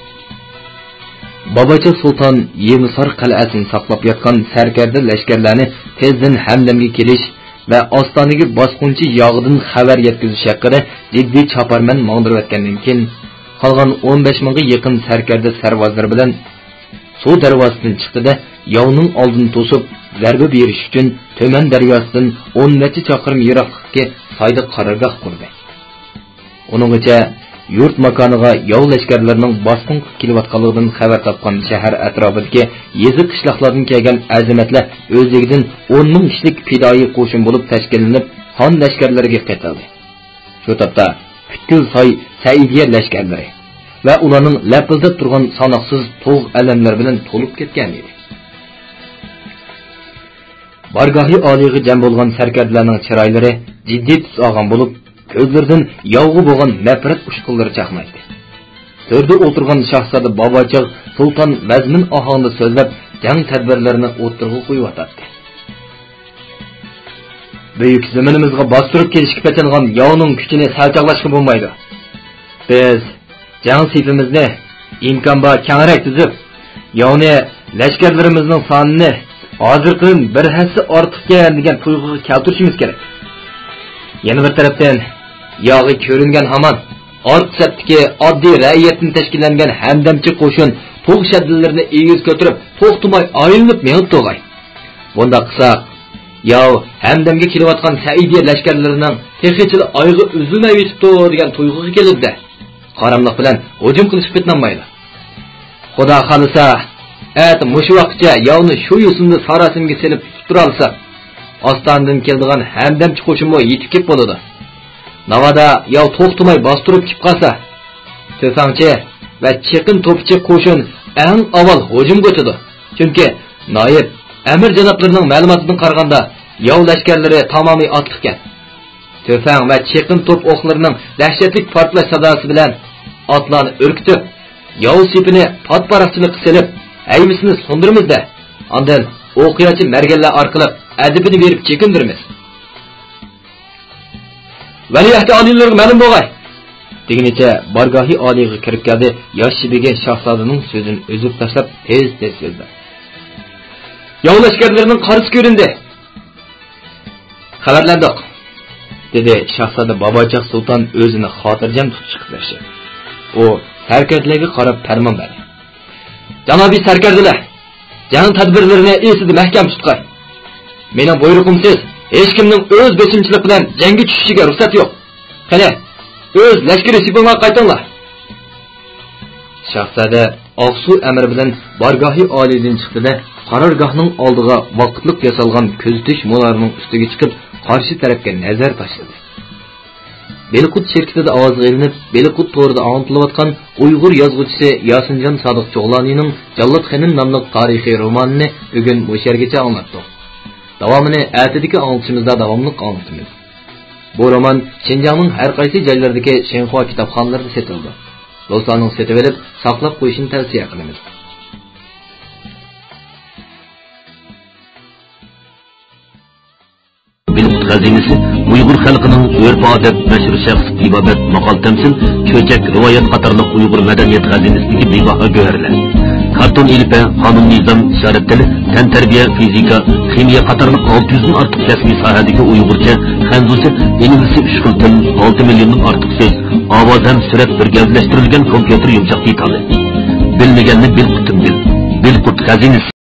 باباچاق سۇلتان يېمىسار قەلئەسىنى ساقلاپ ياتقان سەركەردە لەشكەرلەرنى تېزدىن ھەمدەمگە كېلىش ۋە ئاستانىگە باسقۇنچى ياغىدىن خەۋەر يەتكۈزۈش ھەققىدە جىددىي چاپارمەن ماڭدۇرۇۋەتكەندىن كېيىن، قالغان ئون بەش مىڭغا يېقىن سەركەردە سەرۋازلىرى بىلەن سۇ دەرۋازىسىدىن چىقتى-دە، ياۋنىڭ ئالدىنى توسۇپ، زەربە بېرىش ئۈچۈن تۆمەن دەرياسىدىن ئون نەچچە چاقىرىم يىراقلىقتىكى سايدا قارارگاھ قۇردى. ئۇنىڭغىچە يۇرت ماكانىغا ياۋ لەشكەرلىرىنىڭ باسقۇن قىلىپ كېلىۋاتقانلىقىدىن خەۋەر تاپقان شەھەر ئەتراپىدىكى يېزا قىشلاقلاردىن كەلگەن ئەزىمەتلەر ئۆزلۈكىدىن ئون مىڭ كىشىلىك پىدائىي قوشۇن بولۇپ تەشكىللىنىپ، خان لەشكەرلىرىگە قېتىلدى. شۇ تاپتا پۈتكۈل ساي سەئىدىيە لەشكەرلىرى ۋە ئۇلارنىڭ لەپىلدەپ تۇرغان ساناقسىز توغ ئەلەملىرى بىلەن تولۇپ كەتكەن ئىدى. بارگاھى ئالىيغا جەم بولغان سەركەردىلەرنىڭ چىرايلىرى جىددىي تۈس ئالغان بولۇپ، كۆزلىرىدىن ياۋغا بولغان نەپرەت ئۇچقۇنلىرى چاقنايتتى. تۆردە ئولتۇرغان شاھزادە باباچاغ سۇلتان ۋەزمىن ئاھاڭدا سۆزلەپ، جەڭ تەدبىرلىرىنى ئوتتۇرىغا قويۇۋاتاتتى. بۈيۈك زېمىنىمىزغا باستۇرۇپ كېلىشكە پېتىنغان ياۋنىڭ كۈچىنى سەل چاغلاشقا بولمايدۇ. بىز جەڭ سېپىمىزنى ئىمكان بار كەڭرەك تۈزۈپ، ياۋنى لەشكەرلىرىمىزنىڭ سانىنى ھازىرقىدىن بىر ھەسسە ئارتۇقكەن دېگەن تۇيغۇغا كەلتۈرۈشىمىز كېرەك. يەنە بىر تەرەپتىن، ياغى كۆرۈنگەن ھامان ئارقا سەپتىكى ئاددىي رەئىيەتتىن تەشكىللەنگەن ھەمدەمچى قوشۇن توغ شەددىلىرىنى ئېگىز كۆتۈرۈپ، توختىماي ئايلىنىپ مېڭىپ تۇرغاي. بۇنداق قىلساق، ياۋ ھەمدەمگە كېلىۋاتقان سەئىدىيە لەشكەرلىرىنىڭ تېخىچىلا ئايىغى ئۈزۈلمەيۋېتىپتۇ دېگەن تۇيغۇغا كېلىدۇ-دە، قاراملىق بىلەن ھۇجۇم قىلىشقا پېتىنالمايدۇ. خۇدا خالىسا، ئەتە مۇشۇ ۋاقىتقىچە ياۋنى شۇ يوسۇندا ساراسىمىگە سېلىپ تۇتۇپ تۇرالىساق، ئاستانىدىن كېلىدىغان ھەمدەمچى قوشۇنمۇ يېتىپ كېلىپ بولىدۇ. ناۋادا ياۋ توختىماي باستۇرۇپ كېلىپ قالسا، تۆفەڭچى ۋە چېقىن توپچى قوشۇن ئەڭ ئاۋۋال ھۇجۇمغا ئۆتىدۇ. چۈنكى نايىپ ئەمىر جانابلىرىنىڭ مەلۇماتىدىن قارىغاندا، ياۋ لەشكەرلىرى تامامىي ئاتلىقكەن. تۆفەڭ ۋە چېقىن توپ ئوقلىرىنىڭ دەھشەتلىك پارتلاش ساداسى بىلەن ئاتلارنى ئۈركۈتۈپ، ياۋا سېپىنى پات-پاراقچىلىققا سېلىپ، ھەيۋىسىنى سۇندۇرىمىز-دە، ئاندىن ئوقياچى مەرگەنلەر ئارقىلىق ئەدىپىنى بېرىپ چېكىندۈرىمىز. ۋەلىئەھدى ئالىيلىرىغا مەلۇم بولغاي! دېگىنىچە بارگاھى ئالىيغا كىرىپ كەلدى، ياش شىبىگە شاھزادىنىڭ سۆزىنى ئۈزۈپ تاشلاپ، تېز-تېز سۆزلەپ. ياۋ لەشكەرلىرىنىڭ قارىسى كۆرۈندى! خەۋەرلەندۇق! دېدى شاھزادە باباچاق سۇلتان ئۆزىنى خاتىرجەم تۇتۇشقا تىرىشىپ. ئۇ سەركەردىلەرگە قاراپ پەرمان بەردى. جانابىي سەركەردىلەر، جەڭ تەدبىرلىرىنى ئېسىدە مەھكەم تۇتقاي. مېنىڭ بۇيرۇقۇمسىز ھېچكىمنىڭ ئۆز بېسىمچىلىق بىلەن جەڭگە چۈشۈشىگە رۇخسەت يوق. قېنى، ئۆز لەشكىرىي سېپىڭلارغا قايتىڭلار. شاھزادە ئاقسۇ ئەمرى بىلەن بارگاھى ئالىيدىن چىقتى-دە، قارارگاھنىڭ ئالدىغا ۋاقىتلىق ياسالغان كۆزىتىش مۇنارىنىڭ ئۈستىگە چىقىپ، قارشى تەرەپكە نەزەر تاشلىدى. بېلىققۇت شىركىتىدە ئاۋازغا ئېلىنىپ، بېلىققۇت تورىدا ئاڭلىتىلىۋاتقان ئۇيغۇر يازغۇچىسى ياسىنجان سادىق چوغلانىنىڭ جاللات خېنىم ناملىق تارىخىي رومانىنى بۈگۈن مۇشۇ يەرگىچە ئاڭلاتتۇق. داۋامىنى ئەتىدىكى ئاڭلىتىشىمىزدا داۋاملىق ئاڭلىتىمىز. بۇ رومان شىنجاڭنىڭ ھەر قايسى جايلىرىدىكى شىنخۇا كىتابخانىلىرىدا سېتىلىدۇ. دوستلارنىڭ سېتىۋېلىپ، ساقلاپ قويۇشىنى تەۋسىيە قىلىمىز. بېلىققۇت خەزىنىسى ئۇيغۇر خەلقىنىڭ ئۆرپ-ئادەت، مەشھۇر شەخس، تېبابەت، ماقال-تەمسىل، چۆچەك، رىۋايەت قاتارلىق ئۇيغۇر مەدەنىيەت خەزىنىسىدىكى بىباھا گۆھەرلەر. كارتون ئېلىپبە، قانۇن-نىزام، ئىشارەت تىلى، تەنتەربىيە، فىزىكا، خىمىيە قاتارلىق ئالتە يۈزدىن ئارتۇق كەسپىي ساھەدىكى ئۇيغۇرچە، خەنزۇچە، ئىنگلىزچە ئۈچ خىل تىل، ئالتە مىليوندىن ئارتۇق سۆز، ئاۋاز ھەم سۈرەت بىر گەۋدىلەشتۈرۈلگەن كومپيۇتېر يۇمشاق دېتالى. بىلمىگەننى بىلقۇتتىن بىل. بىلقۇت خەزىنىسى.